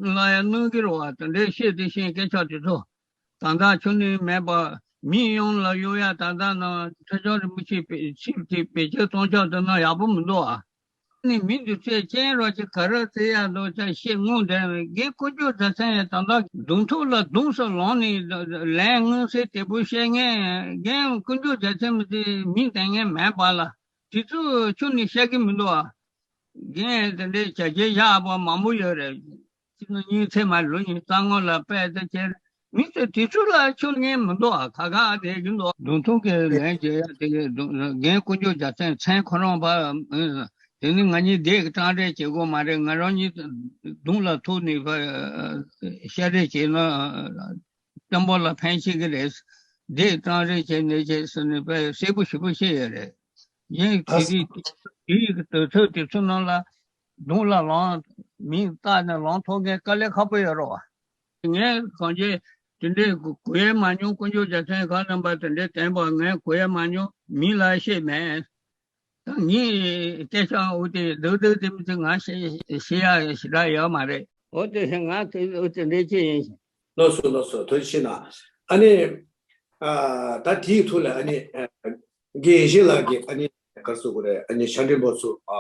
ལ་ཡ་གནོད་གི་རེད་བ། དེ་འདྲའི་བཤད་དེ་བཤད་སྐད་ཆ་དེ་ཚོ་ད་ལྟ་ཁྱོན་ནས་མེད་པ། མི་ཡོངས་ལ་གཡོ་ཡ་ད་ལྟ་ནང་ཁྲི་བྱང་རིན་པོ་ཆེའི་བེད་ཆིབས་དེ་བེད་སྤྱོད་གཏོང་ཕྱོགས་དེ་ནང་ཡག་པོ་མི་འདུག་ཨ། ནི་མི་འདི་ཚོས་སྤྱན་རོགས་ཀྱི་ག་རེ་བཙལ་ཡ་འདུག་ཅེས་བཤད་ངུ་བསྡད། རྒན་དཀོན་མཆོག་རྒྱལ་མཚན་ཡང་ད་ལྟ་གདོང་ཐུག་ལ་གདོང་སུ་ལངས་ནས་ལན་མངོན་གསལ་དོད་པོ་བཤད་མཁན། རྒན་དཀོན་མཆོག་རྒྱལ་མཚན་མི་དེ་མིང་བསྟན་མཁན་མེད་པ་ལ། དེ་ཚོ་ཁྱོན་ནས་བཤད་ཀྱི་མི་འདུག་ཨ། རྒན་དེ་འདྲའི་བྱ་བྱེད་བཞག་པ་མང་པོ་ཡོད་རེད། ཕྱི་ལོ་ཉིས་ཚེས་མ་ལོ་ཉིས་རྩ་ལྔ་ལ་དཔེ་དེ་བྱས། མི་ཚོས་དེ་ཚོ་ལ་ཁྱོན་ནས་མི་འདུག་ཨ། ཁ་ཁ་བསྡད་ཀྱི་འདུག་གདོང་ཐུག་གི་ལན་བྱེད་ཡ་དེ་རྒན་དཀོན་མཆོག་རྒྱལ་མཚན་མཚན་ཁོ་རང་བ། དེ་ནི་ང་གཉིས་བསྡད་ཀྱི་སྤྲང་རེས་བྱེད་དགོས་མ་རེད། ང་རང་གཉིས་གདོང་ལ་ཐུག་ནས་བ་བཤད་རེས་བྱས་ན་བཙན་པོ་ལ་ཕན་ཆེ་གི་རེད། བསྡད་སྤྲང་རེས་བྱས་ནས་བྱས་ཟེར་ནས་བ་གསལ་པོ་ཞེ་པོ་བཤད་ཡོད་རེད། ཡིན་དེ་དུས་དེའི་གི་དུས་ཚོད་དེ་ཚོ་ནང་ལ་གདོང་ལ་ལངས། མིང་བཏགས་ནས་ལངས་ཐུབ་མཁན་དཀའ་ལས་ཁག་པོ་ཡོད་རེད་བ། ངས་གང་ཅི་དེ་འདྲའི་གོ་གོ་ཡ་མ་མྱོང་། དཀོན་མཆོག་རྒྱལ་མཚན་གང་རྣམ་པ་དེ་འདྲའི་བསྟན་པ་ངས་གོ་ཡ་མ་མྱོང་། མི་ལ་བཤད་མེད། ད་ངའི་སྐད་ཆ་འོ་དེ་སྡུག་སྡུག་དེ་མི་ཚེ་ང་བཤད་བཤད་ཡ་ཞེ་དྲག་ཡོད་མ་རེད། འོ་དེ་ང་དེ་འོ་དེ་འདྲའི་ཅི་ཡིན། ལགས་སོ་ལགས་སོ། ཐུགས་རྗེ་ཆེ་གནང་། ཨ་ནི། ཨ་ད་དེའི་ཐོག་ལ་ཨ་ནི་ཨ་རྒན་ཡེ་ཤེས་ལགས་ཀྱིས་ཨ་ནི་ག་རེ་ཟེར་དགོས་རེད། ཨ་ནི་ཕྱག་འབྲེལ་པ་ཚོ་ཨ་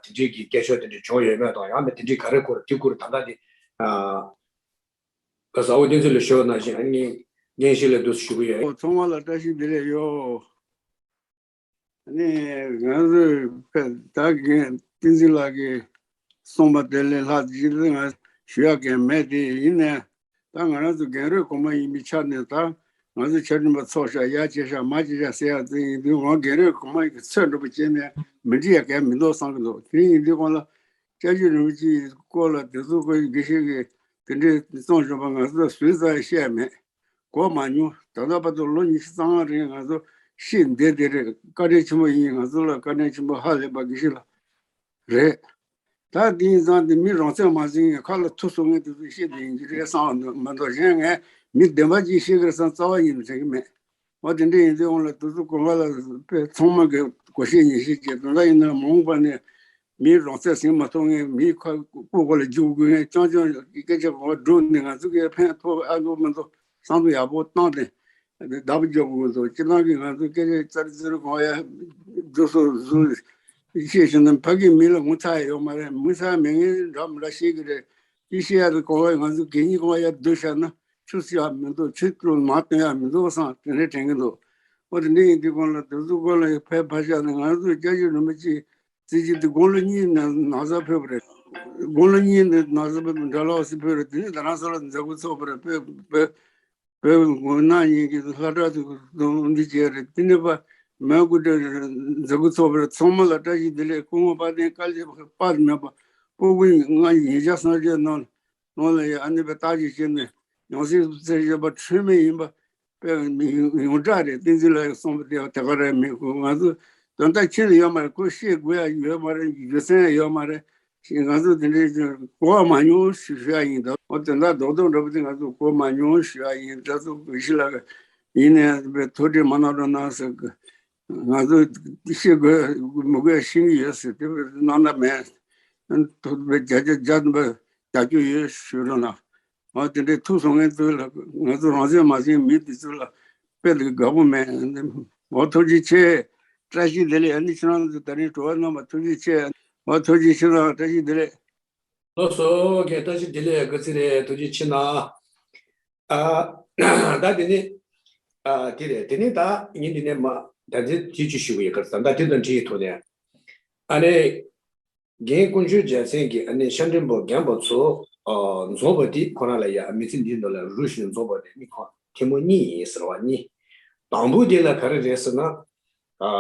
དེ་འདྲའི་གི་སྐད་ཆ་དེ་འདྲ་བྱུང་ཡོད་མེད་དང་། ཡང་ན་དེ་འདྲའི་ག་རེ་སྐོར་དེ་སྐོར་ད་ལྟ་དེ་ཨ་ག་ཟ་འོ་བསྟན་འཛིན་ལ་ཞུ་བ་ནང་བཞིན། ཨ་ནི་རྒན་ཡེ་ཤེས་ལགས་འདུག་ཞུ་གི་ཡོད། ཨོ་ཚང་མ་ལ་བཀྲ་ཤིས་བདེ་ལེགས་ཡོད། ཨ་ནི་ང་ཚོས་ད་རྒན་བསྟན་འཛིན་ལགས་ཀྱིས་གསུངས་པ་དེ་ལས་ལྷག་ཅིག་ང་ཞུ་ཡག་གང་མེད་དེ། ཡིན་ནའི་ད་ང་རང་ཚོ་རྒན་རོས་གོང་མ་ཡིན་པའི་ཆ་ནས། ད་ང་ཚོ་ཕྱག་འབྲེལ་པ་ཚོགས་ཤག་ཡར་བྱས་ཤག་མར་བྱས་ཤག་ཟེར་ཡག་དེ་ཡིན་དུས། ང་རྒན་རོས་གོང་མ་ཡི་གི་ཚོད་འགྲོ་པ་བྱས་ནས་མི་འགྲིག་ཡག་གང་མི་འདུག་བསམ་གི་འདུག་དེ་ཡིན་དུས་གོང་ལ་སྐྱབས་རྗེ་རིན་པོ་ཆེའི་སྐོར་ལ་དེ་ཚོ་ཁོ་དགེ་བཤེས་ཀྱིས་དེ་འདྲའི་གསུངས་བཞག་པ་ང་ཚོ་ལ་སུས་ཙང་བཤད་མེད། གོ་མ་མྱོང་། ད་ལྟ་བར་དུ་ལོ་ཉི་ཤུ་རྩ་ལྔ་རིང་ང་ཚོ་ཤི་བསྡད་དེ་རེད། བཀའ་དྲིན་ཆེན་པོ་ཡིན། ང་ཚོ་ལ་བཀའ་དྲིན་ཆེན་པོ་ཧ་ལས་པ་དགེ་བཤེས་ལགས་རེད། ད་དེ་ཡིན་ཙང་དེ་མི་རང་ཚོད་མ་ཟིན་ངས་ཁ་ལ་ཐུག་སོང་ངས་དེ་ཚོ་ཤི་བསྡད་ཡིན་གྱི་རེད་བསམ་མ་གཏོགས། གཞན་ངས་མི་བདེན་པ་ཅིག་ཤི་གི་རེད་བསམ་རྩ་བ་ཉིད་ནས་དྲན་གྱི་མེད། འོ་དེ་འདྲ་ཡིན་དུས་འོང་ལ་དེ་ཚོ་གོ་བ་ལ་དཔེ་ཚང་མ་གི་གོ་ཤེས་ཉན་ཤེས་བྱས། དེ་འདྲ་ཡིན་ན་མ་འོངས་པ་ནས་མིའི་རང་ཚད་ཟིན་མ་ཐུབ་མཁན། མིའི་ཁ་ཀུ་ཀུ་ལ་རྒྱུག་དགོས་མཁན་རྐྱང་རྐྱང་གི་སྐད་ཆ་གོ་བ་སྒྲུབ་ནས་ང་ཚོ་གི་ཕན་ཐོགས་ཨ་འདུག་མི་འདུག་བསམ་བློ་ཡག་པོ་བཏང་སྟེ་བརྡ་པོ་རྒྱག་དགོས་འདུག་སྤྱིར་བཏང་གི་ང་ཚོ་སྐད་ཆ་ཙར་ཙིར་གོ་བ་ཡ་རྒྱུགས་སོ་བཟོ་ཤེས་བཞིན་དུ་ཕ་གི་མི་ལ་ངོ་ཚ་ཡ་ཡོད་མ་རེད། ངོ་ཚ་མེད་མཁན་འདྲ་མི་འདྲ་ཤེས་ཀྱི་རེད། ཅི་ཤེས་ཡ་དེ་གོ་བ་ང་ཚོ་གད་སྙིགས་གོ་བ་ཡ་བསྡུ་བཞག་ན། ཆུ་བསྲི་ཡག་མི་འདུག་ཆུ་བསྐྱུར་མར་བཏོན་ཡག་མི་འདུག་བསམ་དེ་འདྲ་དྲན་གྱི་འདུག་འོ་དེ་འདྲ་ཡིན་དུས་གོང་ལ་དེ་ཚོ་སྐོར་ལ་ཕར་ཕར་བཞག་ནས། ང་ཚོ་སྐྱབས་རྗེ་རིན་པོ་ཆེའི་རྩིས་གཞི་དེ་དགུང་ལོ་གཉིས་ནས་ན་བཟའ་ཕུལ་བ་རེད། དགུང་ལོ་གཉིས་ནས་ན་བཟའ་ཕུལ། འདྲ་ལོག་སི་ཕུལ་རེད། དེ་ནས་རྡ་རམ་ས་ལ་མཛད་སྒོ་ཚོགས་པ་རེད། བོད་བོད་བོད་ནང་གཉིས་ཀྱི་ལྷ་བྲག་ཏུ་འདི་བྱས་རེད། དེ་ནས་པ་མོན་གྷོ་དེ་མཛད་སྒོ་ཚོགས་པ་རེད། ཚང་མ་ལ་བཀྲ་ཤིས་བདེ་ལེགས། སྐུ་ངོ་དཔལ་ལྡན་དཀའ་ལས་དཔག་མེད་པ། སྤུ་གུ་ལྔ་ཉིས་བརྒྱ་སུམ་བརྒྱ་ནང་། ནང་ལ་ཡང་ཨ་ནི་པའི་བརྟག་དཔྱད་བྱས་ནས་ཡང་སྲིད་ཚེ་བཞི་པ་འཁྲུལ་མེད་ཡིན་པ་དཔེ་ཡོངས་གྲགས་རེད། བསྟན་འཛིན་ལགས་གསུངས་པ་དེ་དེ་ག་རེད་མེད། ཁོ་ང་ཚོ་དོན་དག་ཁྱོན་ནས་ཡོད་མ་རེད། ཁོ་བཤད་དགོས་ཡ་ཡོད་མ་རེད། རྒྱུ་མཚན་ཡང་ཡོད་མ་རེད། ང་ཚོ་དེ་འདྲའི་གོ་བ་མ་མྱོང་ཞུ་ཞུ་ཡ་ཡིན། ད་འོ་དེ་འདྲ་རྡོག་རྡོག་འདྲ་པོ་དེ་ང་ཚོ་གོ་བ་མ་མྱོང་ཞུ་ཡ་ཡིན། ད་ཚོ་དགེ་བཤེས་ལགས་ཡིན་ནའི་ཐུགས་ཁྲལ་མ་གནང་རོགས་གནང་ཟེར་གི། ང་ཚོ་ཤེས་དགོས་མི་དགོས་ཤེས་ཀྱི་ཡོད་ཟེར་དེ་གནང་ན་མེད། ཐུགས་བརྒྱ་ཆ་བརྒྱ་ཐམ་པ་རྒྱབ་སྐྱོར་ཡོད་ཞུ་རོགས་གནང་། འོ་དེ་འདྲའི་ཐུགས་སུན་མཁན་ཚོ་ལ་ང་ཚོ་རང་བཙན་མ་ཟིན་མི་དེ་ཚོ་ལ་དཔེ་དེ་དགའ་པོ་མེད། འོ་ཐུགས་རྗེ་ཆེ། བཀྲ་ཤིས་བདེ་ལེགས། ཨ་ནི་ཁྱེད་རང་ཚོ་ད་རིང་དྲི་བ་གནང་བ་ཐུགས་རྗེ་ཆེ། འོ་ཐུགས་རྗེ་ཆེ་དང་བཀྲ་ཤིས་བདེ་ལེགས། ལགས་སོ། རྒན་བཀྲ་ཤིས་བདེ་ལེགས། དགའ་ཚིག་རེད། ཐུགས་རྗེ་ཆེ་གནང་། ཨ། ད་དེ་ནི། ཨ། དེ་རེད། དེ་ནི་ད་ངས་འདི་ནས་མ་ད་ལྟ་དེ་ཅི་ཞུ་གི་ཡོད་ག་ད་ལྟ་དེ་དང་འཁྲིལ་ཐུག་ནས། ཨ་ནི། རྒན་དཀོན་མཆོག་རྒྱལ་མཚན་གྱིས་ཨ་ནི་ཤ་འདྲེན་པོ་རྒན་པ་ཚོ་ཨ་འཛོམས་པ་དེ་ཁོ་རང་ལ་ཡ་མི་ཚེ་འདིའི་ནང་ལ་རུ་ཞིག་འཛོམས་པ་དེ་ནི་ཁོ་ཐེངས་མ་གཉིས་ཡིན་ཟེར་བ་གཉིས། དང་པོ་དེ་ལ་ག་རེ་རེད་ཟེར་ན། ཨ།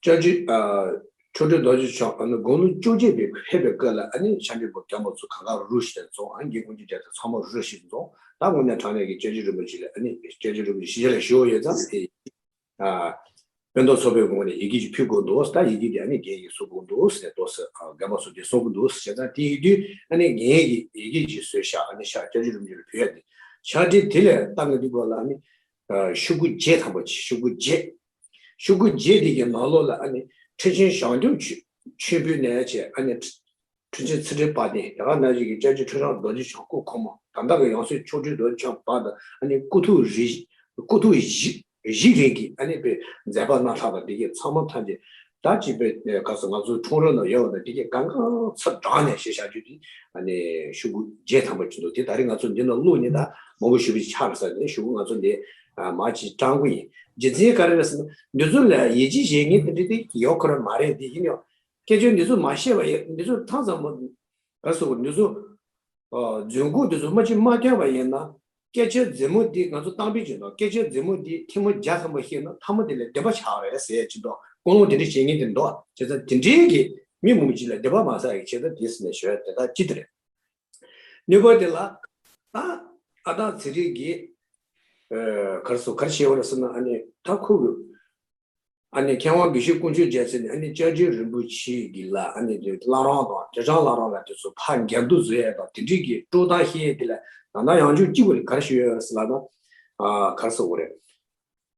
ལྕགས་ཀྱུ། ཨ། མཆོག་སྤྲུལ་རྡོ་རྗེ་འཆང་ཨ་ནི་དགུང་ལོ་བཅོ་བརྒྱད་པའི་ཕེབས་པའི་སྐབས་ལ་ཨ་ནི་ཤ་འདྲེན་པོ་རྒན་པ་ཚོ་གང་ག་རུ་ཞིག་འཛོམས། ཨ་ནི་རྒན་དཀོན་མཆོག་རྒྱལ་མཚན་ཚང་མ་རུ་ཞིག་འཛོམས། ད་དངོས་གནས་དྲང་གནས་ཀྱི་སྐྱབས་རྗེ་རིན་པོ་ཆེ་ལ་ཨ་ནི་སྐྱབས་རྗེ་རིན་པོ་ཆེ་ཞིག་ལ་ཞུ་བ་ཡོད་ཙང་དེ། ཨ། སྤུན་ཟླ་ཚོགས་པའི་ངོས་ནས་ཡི་གེ་ཅིག་ཕུལ་དགོས་འདུག་ད་ཡི་གེ་དེ་ཨ་ནི་རྒན་ཡིས་བཟོ་དགོས་འདུག་ཟེར་འདུག་ཟེར། ཨ། རྒན་པ་ཚོ་དེ་གསུང་གི་འདུག་ཟེར་ཙང་དེ་ཡིན་དུས་ཨ་ནི་རྒན་གྱིས་ཡི་གེ་ཅིག་བཟོས་ཤག་ཨ་ནི་ཤག་སྐྱབས་རྗེ་རིན་པོ་ཆེ་ལ་ཕུལ་ཡ་དེ། ཕྱག་བྲིས་དེ་ལས་ད་ང་འདི་སྐོར་ལ་ཨ་ནི་ཤོག་གུ་བརྒྱད་ཐམ་པ་ཅིག་ཤོག་གུ་བརྒྱད། ཤོག་གུ་བརྒྱད་དེ་གི་ནང་ལོགས་ལ་ཨ་ནི་ཁྲི་ཆེན་ཞང་སྐྱོང་ཆོས་ཆོས་འཕེལ་ནས་བྱས་ཨ་ནི། ཁྲི་ཆེན་ཚུལ་ཁྲིམས་དཔལ་ལྡན། དེ་ག་ནང་བཞིན་གྱི་སྐྱབས་རྗེ་ཁྲི་བྱང་རྡོ་རྗེ་འཆང་སྐུ་གོང་མ། ད་ལྟ་གི་ཡང་སྲིད་མཆོག་སྤྲུལ་རྡོ་རྗེ་འཆང་བར་དུ་ཨ་ནི་སྐུ་ཐུགས་རིག་སྐུ་ཐུགས་གཞི་གཞི་རིང་གི་ཨ་ནི་པའི་མཛད་པ་སྣ་ལྷག་དང་དེ་གའི་ཚང་མ་ཐམས་ཅད་ད་ཅིག་པའི་ག་ས་ང་ཚོའི་ཁྲོམ་ར་ནང་ཡོད་པ་དང་དེ་གའི་གང་གང་ཚབ་དྲག་ནས་ཞེས་བྱ་རྒྱུ་དེ་ཨ་ནི་ཤོག་གུ་བརྒྱད་ཐམ་པ་ཅིག་འདུག་དེ་ད་རིང་ང་ཚོ་འདི་ནང་བླུགས་ནས་ད་མང་པོ་ཞུ་བའི་ཆགས་རེད་ཟེར་ནས་ཤོག་གུ་ང་ཚོ་འདི་མར་ཅིག་སྤྲང་པོ་ཡིན། རྒྱུ་མཚན་ག་རེ་རེད་ཟེར་ན་འདི་ཚོ་ལ་ཡིད་ཆེས་བྱེད་མཁན་དེ་འདྲ་དེ་ཡོད་ཁོ་རང་མ་རེད། དེ་ཡིན་ཡང་། སྐད་ཆ་འདི་ཚོ་མ་བཤད་པ་ཡིན། འདི་ཚོ་ཐང་ཙམ་མ་ག་སོ་འདི་ཚོ་རྫུན་གོ་འདི་ཚོ་མ་ཅིག་མ་ཐོན་པ་ཡིན་ན། སྐད་ཆ་རྫུན་མ་འདི་ང་ཚོ་གཏམ་དཔེ་བྱས་ན་སྐད་ཆ་རྫུན་མ་འདི་ཐེངས་མ་བརྒྱ་ཐམ་པ་བཤད་ན་ཐ་མ་དེ་ལ་བདེན་པ་ཆགས་རེད་ཟེར་ཡ་ཅིག་འདུག་ཀུན་སློང་དེ་འདྲ་བྱེད་མཁན་དེ་འདུག་བྱས་ཙང་དེ་འདྲའི་གི་མི་མང་པོ་ཅིག་ལ་བདེན་པ་མ་ཟ་ཡ་གི་བྱས་ཙང་དེ་ཟེར་ནས་ཞུ་ཡ་དེ་དག་ཅི་དེ་རེད། གཉིས་པ་དེ་ལ་ད་ཨ་སྟག་ཚེ་རིང་གིས་ག་རེ་སོ་ག་རེ་བཤད་པ་རེད་ཟེར་ན་ཨ་ནི་ད་ཁོ་གི་ཨ་ནི་མཁས་དབང་དགེ་བཤེས་དཀོན་མཆོག་རྒྱལ་མཚན་ནི་ཨ་ནི་སྐྱབས་རྗེ་རིན་པོ་ཆེ་གི་ལ་ཨ་ནི་བླ་བྲང་དང་དྲི་བྲང་བླ་བྲང་ལ་དེ་ཚོ་ཕར་འགལ་འདུ་བཟོ་ཡས་དང་དེ་འདྲའི་གི་དཀྲོག་གཏམ་བཤད་ཡས་དེ་ལ་ད་ལྟ་ཡང་ཆོས་གཅིག་པུ་ལ་ག་རེ་ཞུ་ཡས་ཟེར་ལབ་ན། ཨ་ག་རེ་ཟེར་དགོས་རེད།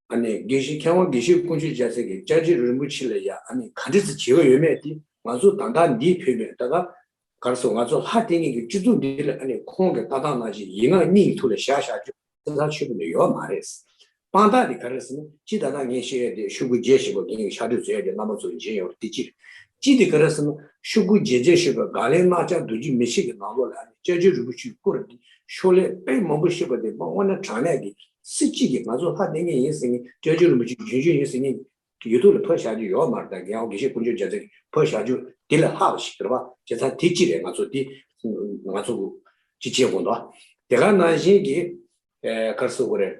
ཨ་ནི་དགེ་བཤེས་མཁས་དབང་དགེ་བཤེས་དཀོན་མཆོག་རྒྱལ་མཚན་གྱིས་སྐྱབས་རྗེ་རིན་པོ་ཆེ་ལ་ཡ་ཨ་ནི་ག་འདྲ་ཟེར་བྱེད་ཀྱི་ཡོད་མེད་དེ་ང་ཚོ་ད་ལྟ་འདིའི་བོད་མི་ད་ལྟ་ག་རེ་ཟེར་ང་ཚོ་ལྷ་བསྟེན་མཁན་གྱི་སྤྱི་ཚོགས་འདི་ལ་ཨ་ནི་ཁོང་གི་ལྟ་སྟངས་ནང་བཞིན་ཡིན་ངག་གཉིས་ཀྱི་ཐོག་ལ་བཞག་བཞག་རྒྱུ། སེམས་ཐག་ཆོད་པོ་ནི་ཡོད་མ་རེད། དཔང་རྟགས་དེ་ག་རེ་ཟེར་ན་སྤྱི་ད་ལྟ་ངས་བཤད་ཡ་དེ་ཤོག་གུ་བརྒྱད་ཞེས་པ་རྒན་གྱི་ཕྱག་བྲིས་བཟོ་ཡ་དེ་རྣམ་པ་ཚོ་མཇལ་ཡོད་རེད་དེ་གཅིག་གཅིག་དེ་ག་རེ་ཟེར་ན་ཤོག་གུ་བརྒྱད་བརྒྱད་ཞེས་པ་དགག་ལན་གནག་ཅག་རྡོ་རྗེ་མི་ཕྱེད་ཀྱི་ནང་ལོགས་ལ་ཨ་ནི་སྐྱབས་རྗེ་རིན་པོ་ཆེའི་སྐོར་དེ་ཤོག་ལྷེ་དཔེ་མང་པོ་བཤད་པ་དེ་མ་དངོས་གནས་དྲང་གནས་ཀྱི་སྲིད་སྤྱི་གི་ང་ཚོ་ལྷ་བསྟེན་མཁན་ཡིན་ཟེར་མཁན་སྐྱབས་རྗེ་རིན་པོ་ཆེ་རྒྱུན་སྤྱོད་ཡིན་ཟེར་མཁན་ཡུལ་དུ་ལ་ཕར་བཞག་རྒྱུ་ཡོད་མ་རེད། ད་རྒན་དབང་དགེ་བཤེས་དཀོན་མཆོག་རྒྱལ་མཚན་གྱིས་ཕར་བཞག་རྒྱུ་དེ་ལས་ལྷག་པ་ཞིག་རེད་པ། བྱས་ཙང་དེ་ཅི་རེད། ང་ཚོ་དེ་ང་ཚོ་ཅི་བྱེད་དགོས་འདུག་དེ་ག་ནང་བཞིན་གྱི་ཨེ་ག་རེ་ཟེར་དགོས་རེད།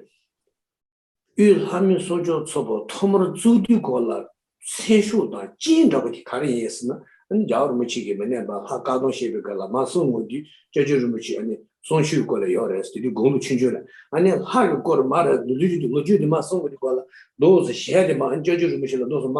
དབུས་ལྷ་མི་གསོལ་ལྕོག་ཚོགས་པ་ཐོག་མར་བཙུགས་དུས་སྐོར་ལ་མཚན་ཤོག་དང་རྐྱེན་འདྲ་པོ་དེ་ག་རེ་ཡིན་ཟེར་ན་ཨ་ནི་རྒྱལ་བ་རིན་པོ་ཆེ་གིས་མི་ནན་པ་ལྷ་བཀའ་གདམས་བཤད་པའི་སྐབས་ལ་མ་གསུང་ངོ་དུས་སྐྱབས་རྗེ་རིན་པོ་ཆེ་ཨ་ནི་གསུང་ཆོས་སྐོར་ལ་ཡོད་རེད་ཟེར་དུས་དགུང་ལོ་ཆུང་ཆུང་ལ་ཨ་ནི་ལྷ་གི་སྐོར་མ་རེད་འདུག་ལོ་རྒྱུས་དེ་མ་གསུང་གི་དུས་སྐོར་ལ་འདུག་ཟེར་གཞས་དེ་མ་ཨ་ནི་སྐྱབས་རྗེ་རིན་པོ་ཆེ་ལ་འདུག་ཟེར་མ་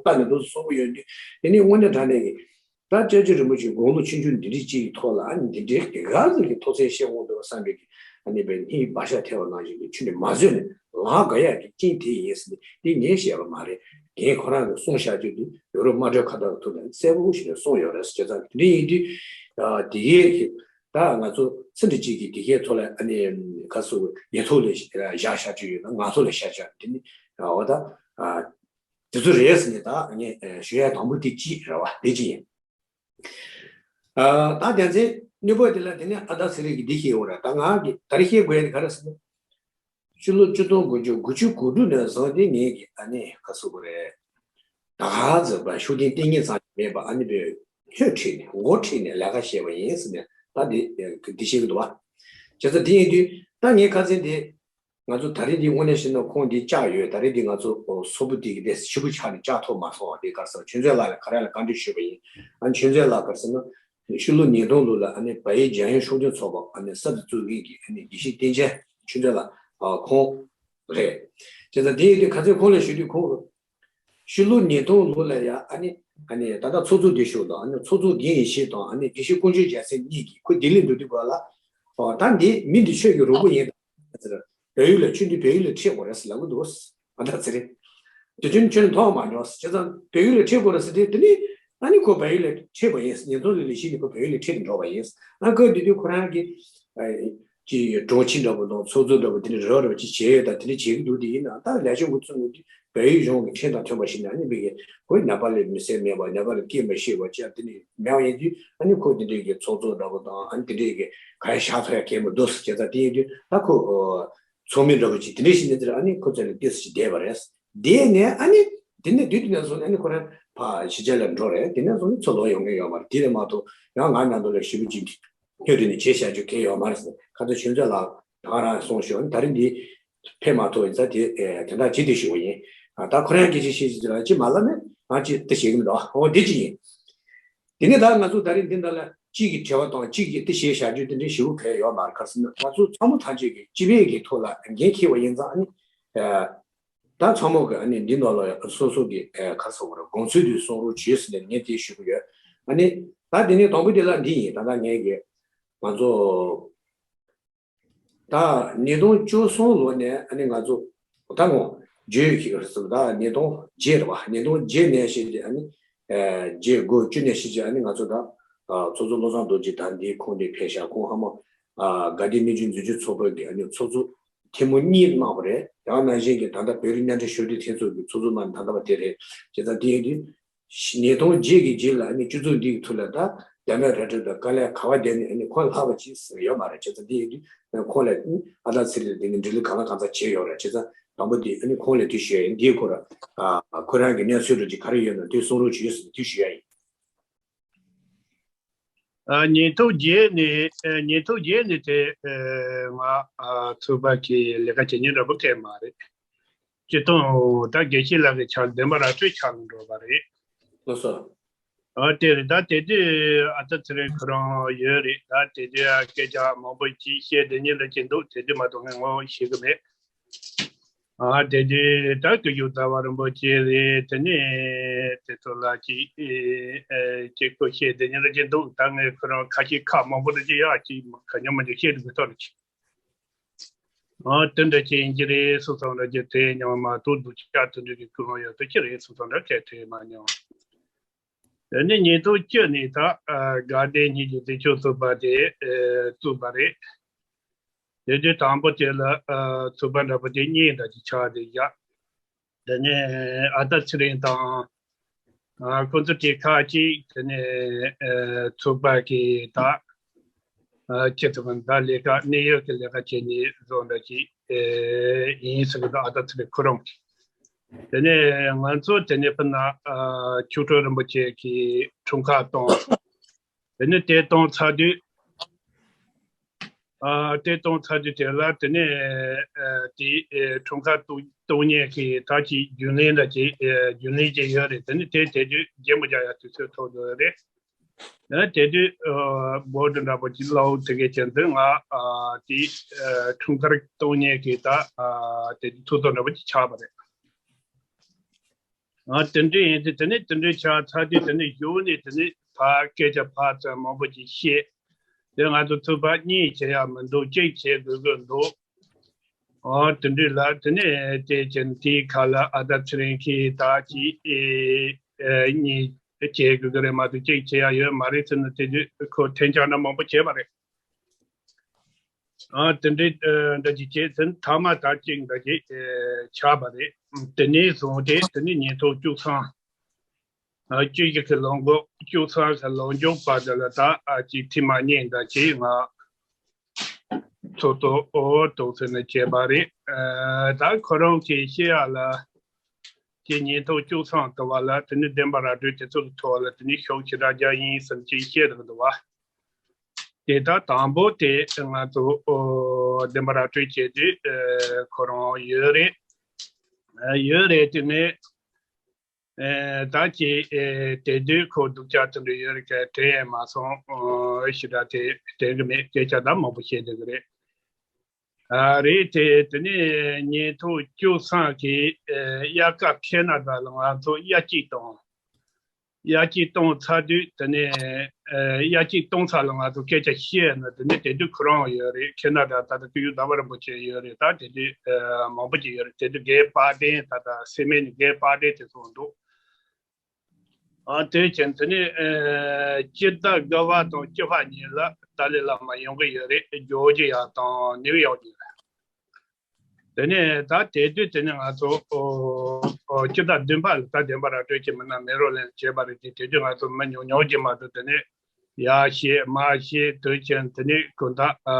བལྟ་ནས་འདུག་ཟེར་གསུང་གི་ཡོད་དུས་དེ་ནི་དངོས་གནས་དྲང་གནས་ཀྱི་ད་སྐྱབས་རྗེ་རིན་པོ་ཆེ་དགུང་ལོ་ཆུང་ཆུང་འདི་འདྲའི་ཅིག་གི་ཐོག་ལ་ཨ་ནི་འདི་འདྲའི་ག་ཚོད་ཀྱི་ཐོག་ཚད་བཤད་འོང་འདུག་བསམ་པའི་གི་ཨ་ནི་བའི་སྙིང་བག་ཆགས་ཐལ་བ་ནང་བཞིན་གྱི་ཆུ་ནི་མ་བཟོད་ནས་ལངས་དགོས་ཡ་གི་རྐྱེན་དེ་ཡིན་ཟེར་ནས་འདི་ངས་བཤད་པ་མ་རེད། རྒན་ཁོ་རང་གིས་གསུངས་བཞག་རྒྱུ་འདི་ཡོ་རོབ་དམར་པོའི་ཁ་བརྡ་གི་ཐོག་ནས་གསལ་པོ་ཞིག་ནས་གསུངས་ཡོད་རེད། བྱས་ཙང་འདི་ཡིན་དུས་ཨ་དེ་གའི་གི་ད་ང་ཚོ་ཚེ་འདི་གཅིག་གི་དེ་གའི་ཐོག་ལ་ཨ་ནི་ག་ཚོད་ཉེ་ཐོག་ལ་བཞག་བཞག་རྒྱུ་ཡོད་ན་ང་ཚོ་ལ་བཞག་བཞག་འདི་ནི་འོ་ད་ཨ་དེ་ཚོ་རེད་ཟེར་ནས་ད་ངས་ཞུ་ཡ་དང་པོ་དེ་གཅིག་རེད་བ། དེ་གཅིག་ཡིན། ཨ་ད་རྒྱལ་མཚན་གཉིས་པ་དེ་ལ་དེ་ནས་ཨ་ད་ཟེར་རིགས་ཀྱི་འདི་ཤེས་འོ་ར། ད་ང་གི་ད་རེ་ཤེས་དགོས་ཡ་དེ་ག་རེ་ཟེར་ན། ཕྱི་ལོ་ཆིག་སྟོང་དགུ་བརྒྱ་དགུ་བཅུ་གོ་དྲུག་ནས་བཟུང་སྟེ་ངེད་ཀྱི་ཨ་ནི་ག་ཟེར་དགོས་རེད། ད་ག་ཚོད་པ་ཤུགས་ལྡན་ལྟས་ངན་ཙམ་མེད་པ་ཨ་ནི་པའི་ཧོད་ཁྲིད་ནས་མགོ་ཁྲིད་ནས་ལས་ཀ་བྱས་པ་ཡིན་ཟེར་ནས་ད་འདི་འདི་བཤད་ཀྱི་འདུག་བ། བྱས་ཙང་དེ་ཡིན་དུས་ད་ངའི་ཁ་ཚན་དེ། ང་ཚོ་ད་རེས་འདི་དངོས་གནས་བཤད་ན་ཁོང་འདི་བཅག་ཡོད། ད་རེས་འདི་ང་ཚོ་སོག་པོ་དེ་གི་དེ་ཞིབ་པོ་ཆགས་ནས་བཅག་ཐུབ་མ་སོང་བ་དེ་ག་རེ་ཟེར་ཆོས་མཛད་ལགས་ལ་ག་རེ་ལ་བཀའ་འདྲི་ཞུས་པ་ཡིན། ཨ་ནི་ཆོས་མཛད་ལགས་ག་རེ་ཟེར་ན་ཕྱི་ལོ་ཉིས་སྟོང་ལོ་ལ་ཨ་ནི་བལ་ཡུལ་རྒྱལ་ཡོངས་སྲོག་ལྡན་ཚོགས་པ་ཨ་ནི་གསར་དུ་བཙུགས་མཁན་གྱི་ཨ་ནི་དགེ་བཤེས་བསྟན་ཆེན་ཆོས་མཛད་ལགས་ཁོང་རེད། བྱས་ཙང་དེ་ཡིན་དུས་ག་ཚོད་ཁོང་ལ་ཞུ་དུས་ཁོང་ཕྱི་ལོ་ཉིས་སྟོང་ལོ་ལ་ཡ་ཨ་ནི་ ཨ་ནི་ད་ལྟ་ཚོགས་གཙོ་བདེ་ཤོག་དང་ཨ་ནི་ཚོགས་གཙོ་རྒན་ཡེ་ཤེས་དང་ཨ་ནི་དགེ་བཤེས་དཀོན་མཆོག་རྒྱལ་མཚན་གཉིས་ཀྱིས་ཁོ་ལྡི་ལི་འགྲོ་དུས་སྐབས་ལ། ཨོ་ད་འདི་མི་འདི་ཆོས་ཀྱི་རོགས་པ་ཡིན་ད་ཟེར། བལ་ཡུལ་ལ་ཁྱོད་འདི་བལ་ཡུལ་ལ་ཁྲིད་དགོས་རེད་ཟེར་ལབ་གི་འདུག་ཨ་ད་ཟེར་རེད། དེ་ཁྱོད་ཁྱོད་མཐོང་མ་མྱོང་ཟེར། བྱས་ཙང་བལ་ཡུལ་ལ་ཁྲིད་དགོས་རེད་ཟེར་དུས་དེ་ནི་ཨ་ནི་ཁོ་བལ་ཡུལ་ལ་ཁྲིད་པ་ཡིན། ཉིས་སྟོང་ལོའི་ལས་གཞི་ནི་ཁོ་བལ་ཡུལ་ལ་ཁྲིད་དུ་འགྲོ་བ་ཡིན། ཨ་ཁོས་དེ་དུས་ཁོ་རང་གི་ཅི་གྲོང་ཁྱེར་འདྲ་པོ་དང་ཚོགས་གཙོ་འདྲ་པོ་དེ་ནི་རོགས་རོགས་ཅིག་བྱས་ཡོད་ད་དེ་ནི་བྱེད་ཀྱི་འདུག་དེ་ཡིན་ན་ད་ལས་ཤོག་གི་ཚུལ་ངོ་དེ་བལ་ཡུལ་གཞུང་གི་ཁྲིམས་དང་མཐུན་པ་ཞིག་ནས་ཨ་ནི་མི་གི་ཁོའི་ནེ་པ་ལི་མི་སེར་མེད་པ་ནེ་པ་ལི་སྐད་མ་ཤེས་པ་ཅི་ཡང་དེ་ནི་མེད་པ་ཡིན་དུས་ཨ་ནི་ཁོ་དེ་འདྲའི་གི་ཚོགས་གཙོ་འདྲ་པོ་དང་ཨ་ནི་དེ་འདྲའི་གི་ག་ཡ་ཤ་ཚ་ཡ་གལ་མི་འདུག་ཟེར་བྱས་ཙང་དེ་ཡིན་དུས་ད་ཁོ་ཚོགས་མི་འདྲ་པོ་ཅིག་དེ་འདྲའི་ཞིག་ནས་དེར་ཨ་ནི་ཁོ་ཚོ་ལ་ཏོག་ཙམ་ཞིག་བསྡད་པ་རེད། བསྡད་ནས་ཨ་ནི་དེ་ནས་དུས་དེ་ནས་བཟུང་ནས་ཨ་ནི་ཁོ་རང་ཕར་གཞིས་ཆགས་ལ་འགྲོ་རེད། དེ་ནས་བཟུང་ནས་ཚུར་ལོག་ཡོང་མཁན་ཡོད་མ་རེད། དེ་རེད་མ་གཏོགས་ཡང་ང་མཉམ་དུ་ལ་ཞེ་པོ་ཅིག་ཐོས་དུས་ནས་བྱས་བཞག་རྒྱུ་གལ་ཡོད་མ་རེད་ཟེར། ཁ་སང་ཆོས་མཛད་ལགས་ད་ག་རང་གསུངས་ཤོག་ད་རིང་འདི་ཕེབས་མ་ཐུབ་ཡིན་ཙང་དེ་དེ་འདྲ་བྱེད་དུ་ཞུ་བ་ཡིན། ད་ཁོ་རང་སྐད་ཆ་བཤད་ཅིག་ཅིག་ལ་ཅི་མ་ལབ་ནས་ང་ཅི་དེ་བཤད་ཀྱི་མི་འདུག་འོ་དེ་ཅི་ཡིན། དེ་ནས་ད་ང་ཚོ་ད་རིང་འདི་འདྲ་ལ་གཅིག་གི་དྲི་བ་དང་གཅིག་གི་དེ་བཤད་བཞག་རྒྱུ་དེ་འདྲའི་ཞེ་པོ་གལ་ཡོད་མ་རེད། ག་རེ་ཟེར་ན་ང་ཚོ་ཚང་མ་ཐམས་ཅད་ཀྱི་སྤྱི་པའི་གི་ཐོག་ལ་འགན་འཁྱེར་བ་ཡིན་ཙང་ཨ་ནི། ད་ཚང་མ་གི་ཨ་ནི་འདི་ནང་ལ་ཡང་སོ་སོ་གི་ཨ་ག་རེ་ཟེར་དགོས་རེད། དགོངས་ཚུལ་དེ་གསུང་རོགས་བྱོས་ཟེར་ནས་ངས་དེ་ཞུ་གི་ཡོད། ཨ་ནི་ད་དེ་ནས་དང་པོ་དེ་ལ་འདི་ཡིན། ད་ལྟ་ངས་གི་ང་ཚོ་ད་ཉིས་སྟོང་བཅུ་གསུམ་ལོ་ནས་ཨ་ནི་ང་ཚོ་ད་ངོ་བརྗོད་ཀྱི་རེད་ཟེར། ད་ཉིས་སྟོང་བརྒྱད་རེད་བ། ཉིས་སྟོང་བརྒྱད་ནས་བཤད་དེ་ཨ་ནི་ཨ་བརྒྱད་དགུ་བཅུ་ནས་བཤད་ཀྱི་ཨ་ནི་ང་ཚོ་ད་ཚོགས་གཙོ་བློ་བཟང་རྡོ་རྗེ་ད་འདིའི་ཁོངས་ནས་ཕེབས་ཤག་ཁོང་ཧ་མ་དགའ་ལྡན་སྨིན་གྲོལ་འཛིན་སྐྱོང་ཚོགས་པ་གི་ཨ་ནི་ཚོགས་གཙོ་ཐེངས་མ་གཉིས་གནང་བ་རེད། ཡང་ནང་བཞིན་གྱི་ད་ལྟ་བོད་རིགས་མཉམ་འབྲེལ་ཞི་བདེ་མཐུན་ཚོགས་ཀྱི་ཚོགས་གཙོ་གནང་ནས་ད་ལྟ་བ་དེ་རེད། བྱས་ཙང་དེ་ཡིན་དུས་ཉིས་སྟོང་བརྒྱད་ཀྱི་རྗེས་ལ་ཨ་ནི་སྤྱི་ཚོགས་འདི་གི་ཐོག་ལ་ད་རྒྱ་མི་ར་སྤྲོད་དང་དཀའ་ལས་ག་བ་བསྡད་ནས་ཨ་ནི་ཁོང་ལྷག་པ་ཅིག་ཟེར་ཡོད་མ་རེད། བྱས་ཙང་དེ་ཡིན་དུས་ཁོང་ལ་ཨ་ད་ཚེ་རིང་དེ་ནི་འབྲེལ་ལུགས་གང་ལ་གང་འཚམ་བྱས་ཡོད་རེད། བྱས་ཙང་དང་པོ་དེ་ཨ་ནི་ཁོང་ལ་དེ་ཞུ་ཡ་ཡིན། དེའི་སྐོར་ཨ་ཁོ་རང་གི་གནས་ཚུལ་ར་ཅིག་ག་རེ་ཡོད་ན་དེ་གསུང་རོགས་བྱོས་ཟེར་དེ་ཞུ་ཡ་ཡིན། ཨ་ཉིས་སྟོང་བརྒྱད་ནས་ཨ་ཉིས་སྟོང་བརྒྱད་ནས་དེ་ཨ་ང་ཨ་ཚོགས་པ་གི་ལས་ཀ་བྱེད་མཁན་འདྲ་པོ་གང་མ་རེད། སྤྱིར་བཏང་ད་དགེ་བཤེས་ལགས་ཀྱི་ཕྱག་འདེམས་པ་ར་སྤྲོད་ཕྱག་ལ་འགྲོ་བ་རེད། ལགས་སོ། ཨ་དེ་རེད། ད་དེ་དུས་ཨ་ད་ཚེ་རིང་ཁོ་རང་ཡོད་རེད། ད་དེ་དུས་ཨ་སྐད་ཆ་མང་པོ་ཅིག་བཤད་བསྡད་མཁན་ལ་ཅིག་འདུག་དེ་དུས་མ་གཏོགས་ངས་ངོ་ཤེས་ཀྱི་མེད། ཨ་དེ་དུས་ད་སྐུ་ཞབས་རྩ་བ་རིན་པོ་ཆེ་རེད། དེ་ནས་དེ་ཚོ་ལ་ཅིག་ཨེ་ཨེ་ཅིག་སྐོར་བཤད་བསྡད་མཁན་ལ་ཅིག་འདུག་ད་ངས་ཁོ་རང་ཁ་ཤས་ཁག་མང་པོ་ལ་ཅིག་ཡག་ཅིག་ག་ཉོ་མ་ཉོ་བཤད་དུ་མི་ཐུབ་རེད། ཨ་དེ་འདྲ་ཅིག་ཡིན་གྱི་རེད་བསམ་བསམ་འདྲ་ཅིག་དྲན་མྱོང་མ་གཏོགས་སྡུག་ཅག་དེ་འདྲ་གི་ཀུན་སློང་ཡོད་དོ་ཅི་རེད་བསམ་བསམ་འདྲ་གས་དྲན་མ་མྱོང་། དེ་ནས་ཉིས་སྟོང་བཅུ་ནས་ད་ཨ་དགའ་ལྡན་གཉིས་ཀྱི་འཛིན་སྐྱོང་ཚོགས་པ་དེ་ཨ་བཙུགས་པ་རེད། དེ་དུས་དང་པོ་དེ་ལ་ཨ་ཚོགས་པ་འདྲ་པོ་དེ་གཉིས་འདྲ་ཅིག་ཆགས་བསྡད་བཞག་དེ་ནས་ཨ་ད་ཚེ་རིང་དང་ཨ་ཁོ་ཚོ་དེ་ཁག་ཅིག་དེ་ནས་ཨ་ཚོགས་པ་གི་ད་ཨ་ཁྱེད་ཚོ་གི་ད་ལས་ཀ་གནད་ཡོད་ཀྱི་ལས་ཀ་བྱེད་ནི་བཟོ་འདྲ་ཅིག་ཨེ་ཡིན་ཟེར་གི་འདུག་ཨ་ད་ཚེ་རིང་ཁོ་རང་གིས། དེ་ནས་ང་ཚོ་དེ་ནས་ཕུ་ན་ཨ་མཆོག་སྤྲུལ་རིན་པོ་ཆེ་གི་འཁྲུངས་སྐར་བཏང་། དེ་ནས་དེ་བཏང་ཚར་དུས། ཨ་དེ་བཏང་ཚར་དུས་དེ་ལ་དེ་ནས་ཨ་དེ་ཨེ་འཁྲུངས་སྐར་བཏང་བཏང་མཁན་གྱི་ད་ཅིག་རྒྱུན་ལས་འདྲ་ཅིག་ཨེ་རྒྱུན་ལས་ཅིག་ཡོད་རེད། དེ་ནས་དེ་དེ་དུས་རྒྱན་མོ་རྒྱག་ཡ་དུས་ཚོད་ཐོབ་འདུག་རེད། ཨ་དེ་དུས་ཨ་བོ་དུ་འདྲ་པོ་ཅིག་ལའོ་དེ་གའི་ཅན་དུ་ང་ཨ་དེ་ཨ་འཁྲུངས་སྐར་བཏང་མཁན་གྱི་ད་ཨ་དེ་དུས་ཐུགས་ཚོགས་འདྲ་པོ་ཅིག་ཆགས་པ་རེད། ཨ་དེ་འདྲ་ཡིན་དུས་དེ་ནས་དེ་འདྲ་ཆགས་ཚར་དུས་དེ་ནས་གཞུག་ནས་དེ་ནས་ཕར་སྐད་ཆ་ཕར་ཚུར་མང་པོ་ཅིག་བཤད། དེ་ང་ཚོ་ཚོགས་པ་གཉིས་བྱེད་ཡ་མི་འདུག་གཅིག་བྱེད་དགོས་ཀྱི་འདུག་ཨ་དེ་འདྲ་ལ་དེ་ནས་དེ་ཅན་དེའི་ཁ་ལ་ཨ་ད་ཚེ་རིང་གིས་ད་ཅིག་ཨེ་ཨེ་གཉིས་བྱེད་དགོས་ཀྱི་རེད་མ་གཏོགས་གཅིག་བྱེད་ཡ་ཡོད་མ་རེད་ཟེར་ནས་དེ་དུས་ཁོ་འཐེན་འཁྱག་འདྲ་མང་པོ་བྱས་པ་རེད། ཨ་དེ་འདྲའི་ཨ་འདྲ་ཅིག་བྱས་ཚུན་མཐའ་མ་ད་ཅིག་འདྲ་ཅིག་ཨེ་ཆགས་པ་རེད། དེ་ནས་བཟུང་སྟེ་དེ་ནས་ཉིས་སྟོང་བཅུ་ཐམ་ཨ་བཅུ་བཞི་གི་ལོ་འགོ་བཅུ་ཐམ་གི་ལོ་མཇུག་བར་དུ་ལ་ད་ཨ་ཅིག་ཐེངས་མ་གཉིས་འདྲ་ཅིག་ང་ཚོགས་གཙོ་འོག་ཏོག་ཙམ་ནས་བྱས་པ་རེད། ཨ་ད་ཁོ་རང་གིས་བཤད་ཡ་ལ་ཅིག་ཉིས་སྟོང་བཅུ་ཐམ་དུ་བ་ལ་དེ་ནས་བདེན་པ་ར་སྤྲོད་དེ་ཚོ་གི་ཐོག་ལ་དེ་ནས་ཤོག་ཞེ་དྲག་རྒྱག་ཡིན་ཟེར་ཅིག་བཤད་འདུག་འདུག་བ། དེ་ལྟར་དང་པོ་དེ་ང་ཚོ་ཨོ་བདེན་པ་ར་སྤྲོད་བྱེད་དུས་ཨེ་ཁོ་རང་ཡོད་རེད། ཨེ་ཡོད་རེད་དེ་ནས་ཨེ་ད་ཅི་ཨེ་དེ་དུས་ཁོ་སྡུག་ཅག་དེ་འདྲ་ཡོད་རེད་ག་དྲན་ཡས་མ་སོང་། ཨོ་ཞེ་དྲག་དེ་དྲན་གི་མེད། སྐད་ཆ་ད་མང་པོ་བཤད་འདུག་གི་རེད། ཨ་རེད་དེ་དེ་ནས་ཉིས་སྟོང་བཅུ་ཐམ་གི་ཨེ་དབྱར་ཁ་ཁེ་ན་ཌ་ལ་ང་ཚོ་དབྱར་སྐྱིད་དང་། དབྱར་སྐྱིད་གཏོང་ཚར་དུས་དེ་ནས་ཨ་དབྱར་སྐྱིད་གཏོང་ཚར་ལ་ང་ཚོ་སྐད་ཆ་བཤད་ན་དེ་ནས་དེ་དུས་ཁོ་རང་ཡོད་རེད། ཁེ་ན་ཌ་ད་ལྟ་སྐུ་ཞབས་ཟླ་བ་རིན་པོ་ཆེ་ཡོད་རེད། ད་དེ་དུས་ཨ་མང་པོ་ཅིག་ཡོད་རེད། དེ་དུས་རྒན་དཔལ་ལྡན། ད་ལྟ་སེ་མེ་ནི་རྒན་དཔལ་ལྡན་དེ་ཚོ་འདུག་ཨ་དེ་བཞིན་དེ་ནས་ཨ་སྤྱི་ཟླ་དགུ་པ་དང་བཅུ་པ་གཉིས་ལ་ཏཱ་ལའི་བླ་མ་ཡོང་གི་ཡོད་རེད། ཇོར་ཇི་ཡ་དང་ནིའུ་ཡོག་གཉིས་ལ། དེ་ནས་ད་དེ་དུས་དེ་ནས་ང་ཚོ་ཨོ་ཨོ་སྤྱི་ཟླ་བདུན་པ་ལ་ད་བདེན་པ་ར་སྤྲོད་ཀྱི་མི་སྣ་མེ་རོ་ལེན་བྱས་པ་རེད། དེ་དེ་དུས་ང་ཚོ་མི་ཉུང་ཉུང་གི་མ་གཏོགས་དེ་ནས་ཡར་བཤད་མར་བཤད་དུས་ཆེན་དེ་ནས་དགོང་དག་ཨ་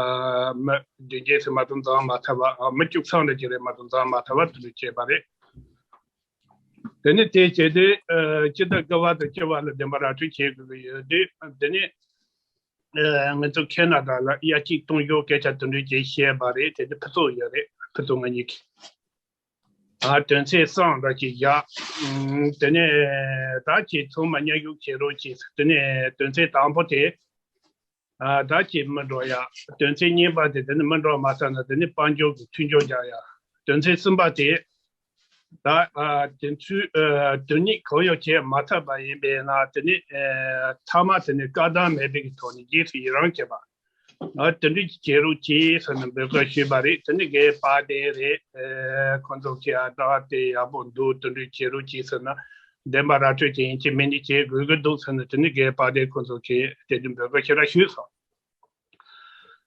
མི་བདུན་བརྒྱད་ཙམ་མ་གཏོགས་འཛོམས་མ་ཐུབ་པ། ཨ་མི་བཅུ་གསུམ་རེ་ཅིག་རེ་མ་གཏོགས་འཛོམས་མ་ཐུབ་པ་དེ་འདྲ་བྱས་པ་རེད། དེ་ནས་དེ་བྱས་དུས་ཨ་སྤྱི་ཟླ་དགུ་པ་དང་བཅུ་པ་ལ་བདེན་པ་ར་སྤྲོད་བྱེད་དགོས་ཀྱི་ཡོད་དུས། དེ་ནས་ཨ་ང་ཚོ་ཁེ་ན་ཌ་ལ་དབྱར་སྐྱིད་གཏོང་རྒྱུ་སྐད་ཆ་དེ་འདྲ་ཅིག་བཤད་པ་རེད། དེ་དུས་ཕུན་ཚོགས་ཡོད་རེད། ཕུན་ཚོགས་ང་གཉིས་ཀྱིས་ཨ་དོན་ཚན་གསུམ་འདྲ་ཅིག་བཞག་ཨུམ། དེ་ནས་ད་ཁྱེད་ཚང་མ་མཉམ་ཞུགས་བྱེད་རོགས་གྱིས། དེ་ནས་དོན་ཚན་དང་པོ་དེ། ཨ་ད་ཁྱེད་མི་འགྲོ་ཡ། དོན་ཚན་གཉིས་པ་དེ་དེ་ནི་མི་འགྲོ་མ་ཐག་ན་དེ་ནི་དཔལ་འབྱོར་གྱི་མཐུན་སྦྱོར་རྒྱག་ཡ། དོན་ཚན་གསུམ་པ་དེ། ད་ཨ་དེ་ཚོའི་ཨ་དོན་གཉིས་གང་ཡང་བྱེད་མ་ཐུབ་པ་ཡིན་པས་ན། དེ་ནི་ཨ་མཐའ་མ་དེ་ནི་བཀག་སྡོམ་མེད་པའི་གི་ཐོག་ནས་རྗེས་སུ་ཡི་རང་བྱེད་པ། ཨ་དེ་འདྲའི་བྱེད་རོགས་གྱིས་ཟེར་ནས་འབོད་སྐུལ་ཞུས་པ་རེད། དེ་ནི་རྒན་དཔལ་ལྡན་རེད། ཨ་ཁོང་ཚོ་གིས་ཨ་ད་དེ་ཡག་པོ་འདུག་དེ་འདྲའི་བྱེད་རོགས་གྱིས་ཟེར་ན། བདེན་པ་ར་སྤྲོད་ཀྱི་ཡིན་གཅིག་མིན་གཅིག་བྱེད་དགོས་ཀྱི་འདུག་ཟེར་ནས་དེ་ནི་རྒན་དཔལ་ལྡན་ཁོང་ཚོ་གིས་དེ་འདྲའི་འབོད་སྐུལ་ཞེ་དྲག་ཞུས་སོང་།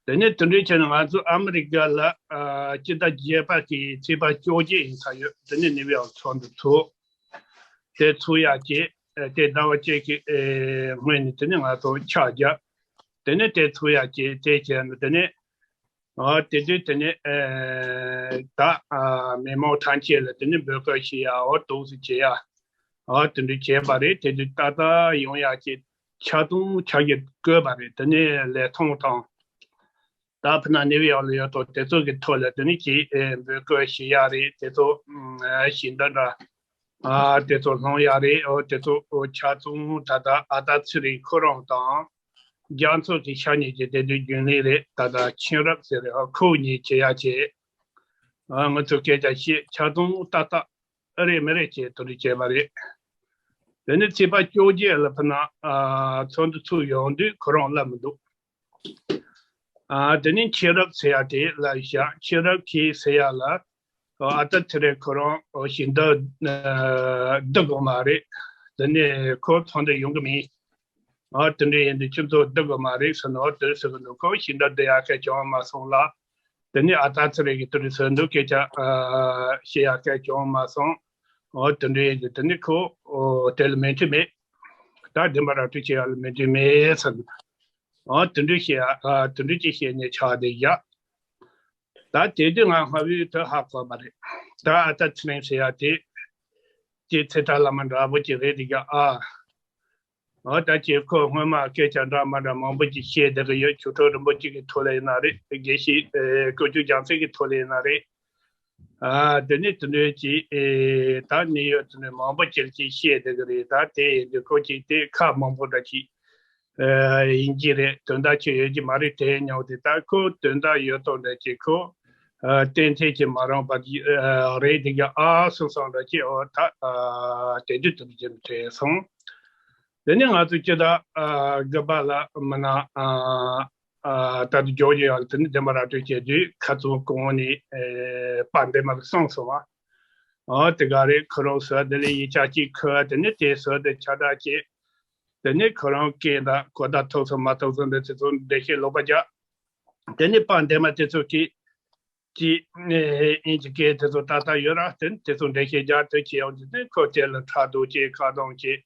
དེ་ནས་དེ་འདྲའི་ཆ་ནས་ང་ཚོ་ཨ་མི་རི་ཀ་ལ་ཨ་སྤྱི་ཟླ་བརྒྱད་པ་གི་ཚེས་པ་བཅོ་བརྒྱད་ཡིན་ས་ཡོད། དེ་ནས་ནིའུ་ཡོག་ཚོགས་འདུ་ཚུགས། དེ་ཚུགས་ཡག་གི་ཨ་དེ་ཟླ་བ་གཅིག་གི་ཨ་སྔོན་ནས་དེ་ནས་ང་ཚོ་ཕྱག་རྒྱག་དེ་ནས་དེ་ཚུགས་ཡག་གི་དེ་བྱས་ནས་དེ་ནས་ཨ་དེ་དུས་དེ་ནས་ཨ་ད་ཨ་མི་མང་ཐམས་ཅད་ལ་དེ་ནས་འབོད་སྐུལ་བྱེད་ཡག་འོ་འདུག་སེ་བྱེད་ཡག་ཨ་དེ་འདྲ་བྱས་པ་རེད། དེ་དུས་ད་ལྟ་ཡོང་ཡག་གི་ཆ་ཚང་ཆ་གི་བཀོད་པ་རེད། དེ་ནས་ལས་ཐོག་དང་། ད་ཕ་ན་ནིའུ་ཡོག་ལ་ཡོད་དོ་དེ་ཚོ་གི་ཐོག་ལ་དེ་ནི་ཅིག་ཨེ་འབོད་སྐུལ་ཞུ་ཡག་རེད། དེ་ཚོ་ཨ་ཞིང་འདི་འདྲ་ཨ་དེ་ཚོ་སློང་ཡག་རེད། འོ་དེ་ཚོ་འོ་ཆ་ཚང་ད་ལྟ་ཨ་ད་ཚེ་རིང་ཁོ་རང་དང་རྒྱ་མཚོ་གི་ཤ་ཉེ་གི་དེ་དུས་རྒྱུན་ལས་རེད། ད་ལྟ་མཁྱེན་རབ་ཟེར་རེད། ཨ་ཁོ་གཉིས་བྱེད་ཡག་བྱས། ཨ་ང་ཚོ་སྐད་ཆ་བཤད། ཆ་ཚང་ཏག་ཏག་ཨ་རེད་མི་རེད་བྱས་དེ་འདྲ་བྱས་པ་རེད། དེ་ནི་ཚེས་པ་བཅོ་བརྒྱད་ལ་ཕ་ན་ཨ་ཚོགས་འདུ་ཚུགས་ཡོང་དུས་ཁོ་རང་སླེབས་མི་འདུག་ཨ་དེ་ནས་མཁྱེན་རབ་ཟེར་ཡག་དེ་སླེབས་ཤག་མཁྱེན་རབ་ཁོས་ཟེར་ཡག་ལ། ཨ་ད་ཚེ་རིང་ཁོ་རང་ཨ་ཞིང་འདི་ཨ་བསྡུ་དགོས་མ་རེད། དེ་ནས་ཁོ་ཚོགས་འདུ་ཡོང་གི་མིན། ཨ་དེ་འདྲ་ཡིན་དུས་ཁྱོད་ཚོ་བསྡུ་དགོས་མ་རེད་ཟེར་ནས་ཨ་དེ་ཟེར་གི་འདུག་ཁོ་ཞིང་འདི་བསྡུ་ཡག་སྐད་བྱུང་མ་སོང་ལ། དེ་ནས་ཨ་ད་ཚེ་རིང་གིས་དེ་འདྲ་ཟེར་འདུག་སྐད་ཆ་ཨ་བཤད་ཡག་སྐད་བྱུང་མ་སོང་། ཨ་དེ་འདྲ་ཡིན་དུས་དེ་ནས་ཁོ་ཨ་དེ་ལ་མོས་མཐུན་མེད། ད་བདེན་པ་ར་སྤྲོད་བྱེད་ཡག་ལ་མོས་མཐུན་མེད་ཟེར་འདུག་ཨ་དེ་འདྲ་བཤད་ཡག་ཨ་དེ་འདྲ་ཅིག་བཤད་ནས་ཆགས་བསྡད་ཡག་ད་དེ་དུས་ང་སྔ་བོའི་དུས་ཧ་གོ་བ་རེད། ད་ཨ་ད་ཚེ་རིང་ཟེར་ཡག་དེ་དེ་ཚེ་ཐར་བླ་མ་འདྲ་པོ་ཅིག་རེད་འདུག་ག་ཨ། འོ་ད་ཁྱེད་ཁོ་སྔོན་མ་སྐད་ཆ་འདྲ་མ་འདྲ་མང་པོ་ཅིག་བཤད་བསྡད་ཀྱི་ཡོད། ཆོས་གྲོགས་རིན་པོ་ཆེ་གི་ཐོག་ལ་ཡིན་ན་རེད། དགེ་བཤེས་ཨེ་དཀོན་མཆོག་རྒྱལ་མཚན་གྱི་ཐོག་ལ་ཡིན་ན་རེད། ཨ་དེ་ནས་དེ་འདྲ་ཅིག་ཨེ་ད་གནས་ཡུལ་དེ་འདྲ་མང་པོ་ཅིག་ཅིག་བཤད་བསྡད་ཀྱི་རེད། ད་དེ་ཡིན་དུས་ཁོ་ཅིག་དེ་ཁ་མང་པོ་འདྲ་ཅིག་ཨ་ཡིན་གྱི་རེད། དོན་དག་ཅིག་ཡོད་ཀྱི་མ་རེད་དྲན་མྱོང་དེ། ད་ཁོ་དོན་དག་ཡོད་དོ་འདྲ་ཅིག་ཁོ་ཨ་ཏན་ཏན་ཅིག་མ་རང་པ་ཅིག་ཨ་རེད་འདུག་ག་ཨ་སོང་སོང་འདྲ་ཅིག་འོ་ད་ཨ་དེ་དུས་དེ་འདྲ་ཅིག་དྲན་སོང་། དེ་ནས་ང་ཚོ་སྤྱི་ཟླ་ཨ་དགུ་པ་ལ་མིན་ན་ཨ་ཨ་ད་དུང་ཇོར་ཇི་ཡ་ལ་དེ་ནས་བདེན་པ་ར་སྤྲོད་བྱས་དུས་ཁ་ཚོན་གོང་ནས་ཨེ་དཔལ་ལྡན་མ་གིས་གསུངས་སོང་བ། ཨོ་དེ་ག་རེད། ཁོ་རང་ཟུར་དེ་ལ་ཡིག་ཆ་གཅིག་ཁུར་བ་དེ་ནས་དེ་ཟུར་དེ་ཁྱབ་བསྒྲགས་བྱས། དེ་ནས་ཁོ་རང་སྐད་དང་གོ་བརྡ་ཐོབ་སོང་མ་ཐོབ་སོང་དེ་ཚོ་འགྲེལ་བཤད་ལོག་པ་རྒྱག་དེ་ནས་དཔལ་ལྡན་མ་དེ་ཚོ་གིས་ཀྱིས་ཨིན་ཇི་སྐད་དེ་ཚོ་ཏག་ཏག་ཡོད་ར། དེ་ནས་དེ་ཚོ་འགྲེལ་བཤད་རྒྱག་དེ་བྱས་ཡོང་དུས་དེ་ཁོ་དེ་ལ་ཕྲག་དོག་བྱས་ཁ་གདངས་བྱས།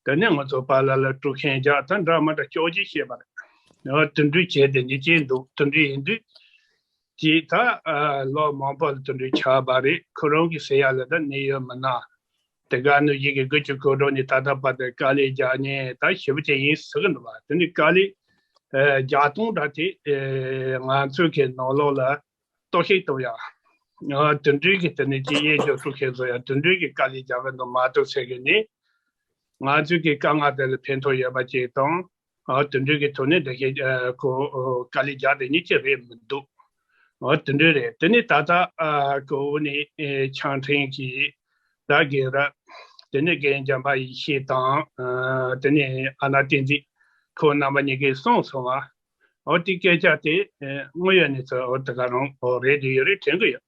དེ་ནས་ང་ཚོ་བར་ལ་ལ་དཀྲུག་ཤིང་རྒྱག་ད་འདྲ་མ་འདྲ་ཅོག་ཅིག་བཤད་པ་རེད། ཨོ་དེ་འདྲ་བྱས་དེ་ནས་ཅི་འདུག་དེ་འདྲ་ཡིན་དུས། ཅིག་ད་ཨ་ལོ་མང་པོ་ལ་དེ་འདྲ་ཆགས་པ་རེད། ཁོ་རང་གིས་ཟེར་ཡག་ལ་ད་གནས་ཡུལ་མི་སྣ་དེ་ག་ནས་ཡི་གེ་དགུ་བཅུ་གོ་གྲངས་ནས་ད་ལྟ་བར་དུ་དཀའ་ལས་རྒྱག་མཁན་ད་ཞེ་པོ་ཅིག་ཡིན་ཟེར་གི་འདུག་བ། དེ་ནས་དཀའ་ལས་ཨ་རྒྱག་སྟངས་འདྲ་དེ་ཨ་ང་ཚོའི་གི་ནང་ལོགས་ལ་གཏོར་བཤིག་གཏོང་ཡག་ཨ་དེ་འདྲའི་གི་དེ་ནས་ཅིག་དབྱེ་འབྱེད་དཀྲུག་ཤིང་བཟོ་ཡག་དེ་འདྲའི་གི་དཀའ་ལས་རྒྱག་གི་འདུག་མ་གཏོགས་ཟེར་གི་ནི། ང་ཚོའི་གི་དཀའ་ངལ་དེ་ལ་ཕན་ཐོགས་ཡོད་པ་ཅིག་དང་། ཨ་དེ་འདྲའི་གི་ཐོག་ནས་འགྲེལ་བཤད་ཨ་ཁོ་ཨ་དཀའ་ལས་རྒྱག་དེ་ཉིད་ཅིག་རེད་མི་འདུག་ཨ་དེ་འདྲ་རེད། དེ་ནས་ད་ལྟ་ཨ་ཁོ་འོ་ནས་ཨེ་ཕྱག་ཕྲེང་གི་ད་གི་ར་ དེ་ནས་རྒན་འཇམ་དཔལ་ཡེ་ཤེས་དང་། ཨ། དེ་ནས་ཨ་ནེ་བསྟན་འཛིན། ཁོང་རྣམ་པ་གཉིས་ཀས་གསུངས་སོང་བ། འོ་དེ་སྐད་ཆ་དེ། ཨ། དངོས་ཡོད་གནས་ཚུལ་འོ་དེ་ག་རང་འོ་རེད་དེ་ཡོད་རེད་དྲན་གི་ཡོད།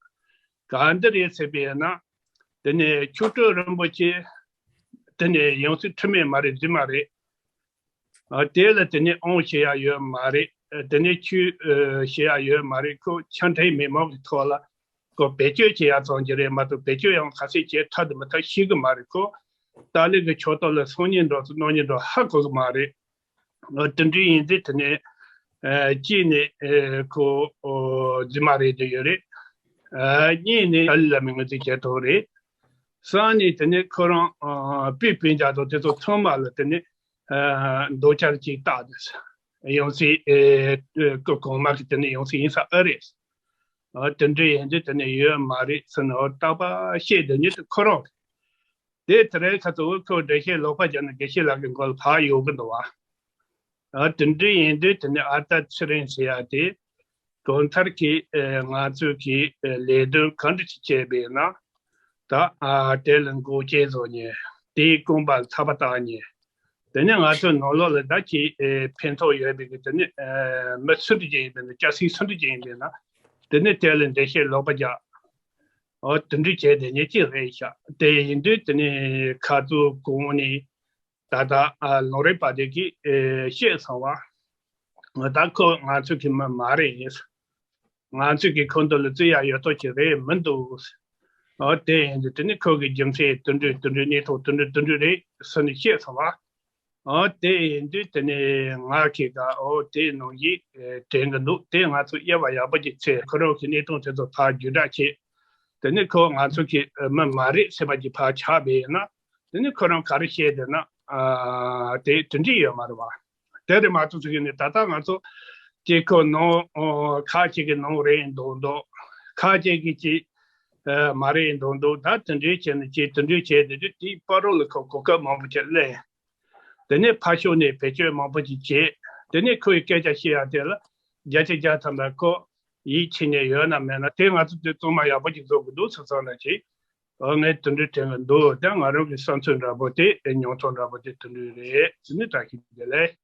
ག་འདི་རེད་ཟེར་བས་ན། དེ་ནས་མཆོག་སྤྲུལ་རིན་པོ་ཆེ། དེ་ནས་ཡང་སྲིད་འཁྲུལ་མེད་མ་རེད་རྫུན་མ་རེད། ཨ། དེ་ལ་དེ་ནས་དབང་བྱེད་ཡ་ཡོད་མ་རེད། དེ་ནས་ཆོས་བྱེད་ཡ་ཡོད་མ་རེད། ཁོ་ཆ་འཕྲིན་མི་མང་གི་ཐོག་ལ་ཁོ་བེད་སྤྱོད་བྱེད་ཡ་ཙམ་གྱི་རེད་མ་གཏོགས་བེད་སྤྱོད་ཡང་ག་ཚད་བྱེད་ཐུབ་དང་མི་ཐུབ་ཤེས་གི་མ་རེད། ཁོ་ཏཱ་ལའི་གི་ཕྱོགས་གཏོགས་ལ་སང་ཉིན་འགྲོ་ཚུལ་གནངས་ཉིན་འགྲོ་ཧ་གོ་གི་མ་རེད། ཨ། དེ་འདྲ་ཡིན་དུས་དེ་ནས། ཨ། གཅིག་ནས། ཨ། ཁོ། ཨོ། རྫུན་མ་རེད་དེ་ཡོད་རེད། ཨ། གཉིས་ནས་ཏཱ་ལའི་བླ་མའི་ངོས་འཛིན་བྱེད་ཐུབ་རེད། གསུམ་ནས་དེ་ནས་ཁོ་རང་། ཨ། སྤུས་སྤུན་ཀྱག་དང་དེ་ཚོ་ཚང་མ་ལ་དེ་ནས། ཨ། འདོད་ཆགས་ཅིག་བཏགས་ཏེ། ཡང་སྲིད། ཨེ། ཁོ་གོང་མ་གི་དེ་ནས་ཡང་སྲིད་ཡིན་ས་ཨེ་རེད། ཨ། དེ་འདྲ་ཡིན་དུས་དེ་ནས་ཡོད་མ་རེད་ཟེར་ནས་འོ་རྟག་པར་བཤད་དེ་ཉིད་དུ་ཁོ་རང་དེ་དེ་རིང་ཁ་ཚོ་འོ་ཁོ་འགྲེལ་བཤད་ལོག་པ་རྒྱག་ན་དགེ་བཤེས་ལགས་ཀྱི་མགོ་ལ་ཕར་གཡུག་གི་འདུག་བ། ཨ། དེ་འདྲ་ཡིན་དུས་དེ་ནས་ཨ་ཏ་ཚེ་རིང་ཟེར་ཡ་དེ། གང་ལྟར་གྱི། ཨེ། ང་ཚོས་ཀྱི། ཨེ། ལས་དོན་གང་འདྲ་ཞིག་བྱས་པས་ན། ད། ཨ། དེ་ལ་འགོག་རྐྱེན་བཟོ་མཁན། དེའི་རྐང་པ་ལ་ཐག་པ་བཏགས་མཁན། དེ་ནས་ང་ཚོའི་ནང་ལོགས་ལ་ད་ཀྱི། ཨེ། ཕན་ཐོགས་ཡོད་པའི་གི་དེ་ནས། ཨེ། མི་སུ་འདྲ་ཅིག་ཡིན་པས་ན་སྐྱ་སེར་སུ་འདྲ་ཅིག་ཡིན་པས་ན། དེ་ནས་དེ་ལ་འགྲེལ་བཤད་ལོག་པ་རྒྱག་འོ་དེ་འདྲ་བྱས་དེ་ཉེས་ཅན་རེད་ཤག་དེ་ཡིན་དུས་དེ་ནས་ཁ་ཚུར་གོང་ནས་ད་ལྟ། ཨ། ལུང་རིགས་པ་དེ་གིས། ཨེ། བཤད་སོང་བ། ད་ཁོ་ང་ཚོ་གི་མི་མ་རེད། ང་ཚོ་གི་ཁོ་འདི་ལ་བརྩི་ཡ་ཡོད་ཐོག་ཅིག་རེད་མི་འདུག་འོ་དེ་ཡིན་དུས་དེ་ནས་ཁོ་གི་རྒྱུ་མཚན་དེ་འདྲ་དེ་འདྲ་གནས་ཐོག་དེ་འདྲ་དེ་འདྲ་རེད་ཟེར་ནས་བཤད་སོང་བ། འོ་དེ་ཡིན་དུས་དེ་ནས་ང་གི་ག་འོ་དེ་ནང་བཞིན་དྲན་གི་འདུག་དེ་ང་ཚོ་དབྱེ་བ་ཡག་པོ་ཅིག་ཕྱེ། ཁོ་རང་གི་གནས་སྟངས་དེ་ཚོ་ཕར་བརྒྱུད་བསྒྲགས་བྱེད། དེ་ནས་ཁོ་ང་ཚོ་གི་མི་མ་རེད་ཟེར་བ་ཅིག་ཕར་ཆགས་པས་ན། དེ་ནས་ཁོ་རང་ག་རེ་བཤད་བསྡད་ན། ཨ། དེ་དེ་འདྲ་ཡོད་མ་རེད་བ། དེ་རེད་མ་གཏོགས་ཟེར་གི་ནི་ད་ལྟ་ང་ཚོ་གཅིག་ཁོ་ནང་། ཨོ། ཁ་ཅིག་གི་ནང་རེད་འདུག་འདུག་ཁ་ཅིག་གི་ཅིག་ཨ། མ་རེད་འདུག་འདུག་ད་དེ་འདྲའི་བྱས་ནས་ཅིག་དེ་འདྲའི་བྱས་དེ་དུས་དེའི་བར་རོ་ལ་ཁོ་གོ་སྐབས་མང་པོ་ཅིག་ལེན། དེ་ནས་ཕར་ཕྱོགས་ནས་བེད་སྤྱོད་མང་པོ་ཅིག་བྱས། དེ་ནས་ཁོའི་སྐད་ཆ་བཤད་ཡ་དེ་ལ་བརྒྱ་ཆ་བརྒྱ་ཐམ་པ་ཁོ་ཡིད་ཆེས་ནས་ཡོད་ན་མེད་ན་དེ་ང་ཚོ་དེ་གཙང་མ་ཡག་པོ་ཅིག་བཟོ་དགོས་འདུག་ཟེར་སོང་ན་ཅིག་ཨོ་ངས་དེ་འདྲའི་དྲན་གི་འདུག་དེ་ང་རང་གི་བསམ་ཚུལ་འདྲ་པོ་དེ་མྱོང་ཚོར་འདྲ་པོ་དེ་དེ་འདྲ་རེད་ཟེར་ནས་བཀྲ་ཤིས་བདེ་ལེགས།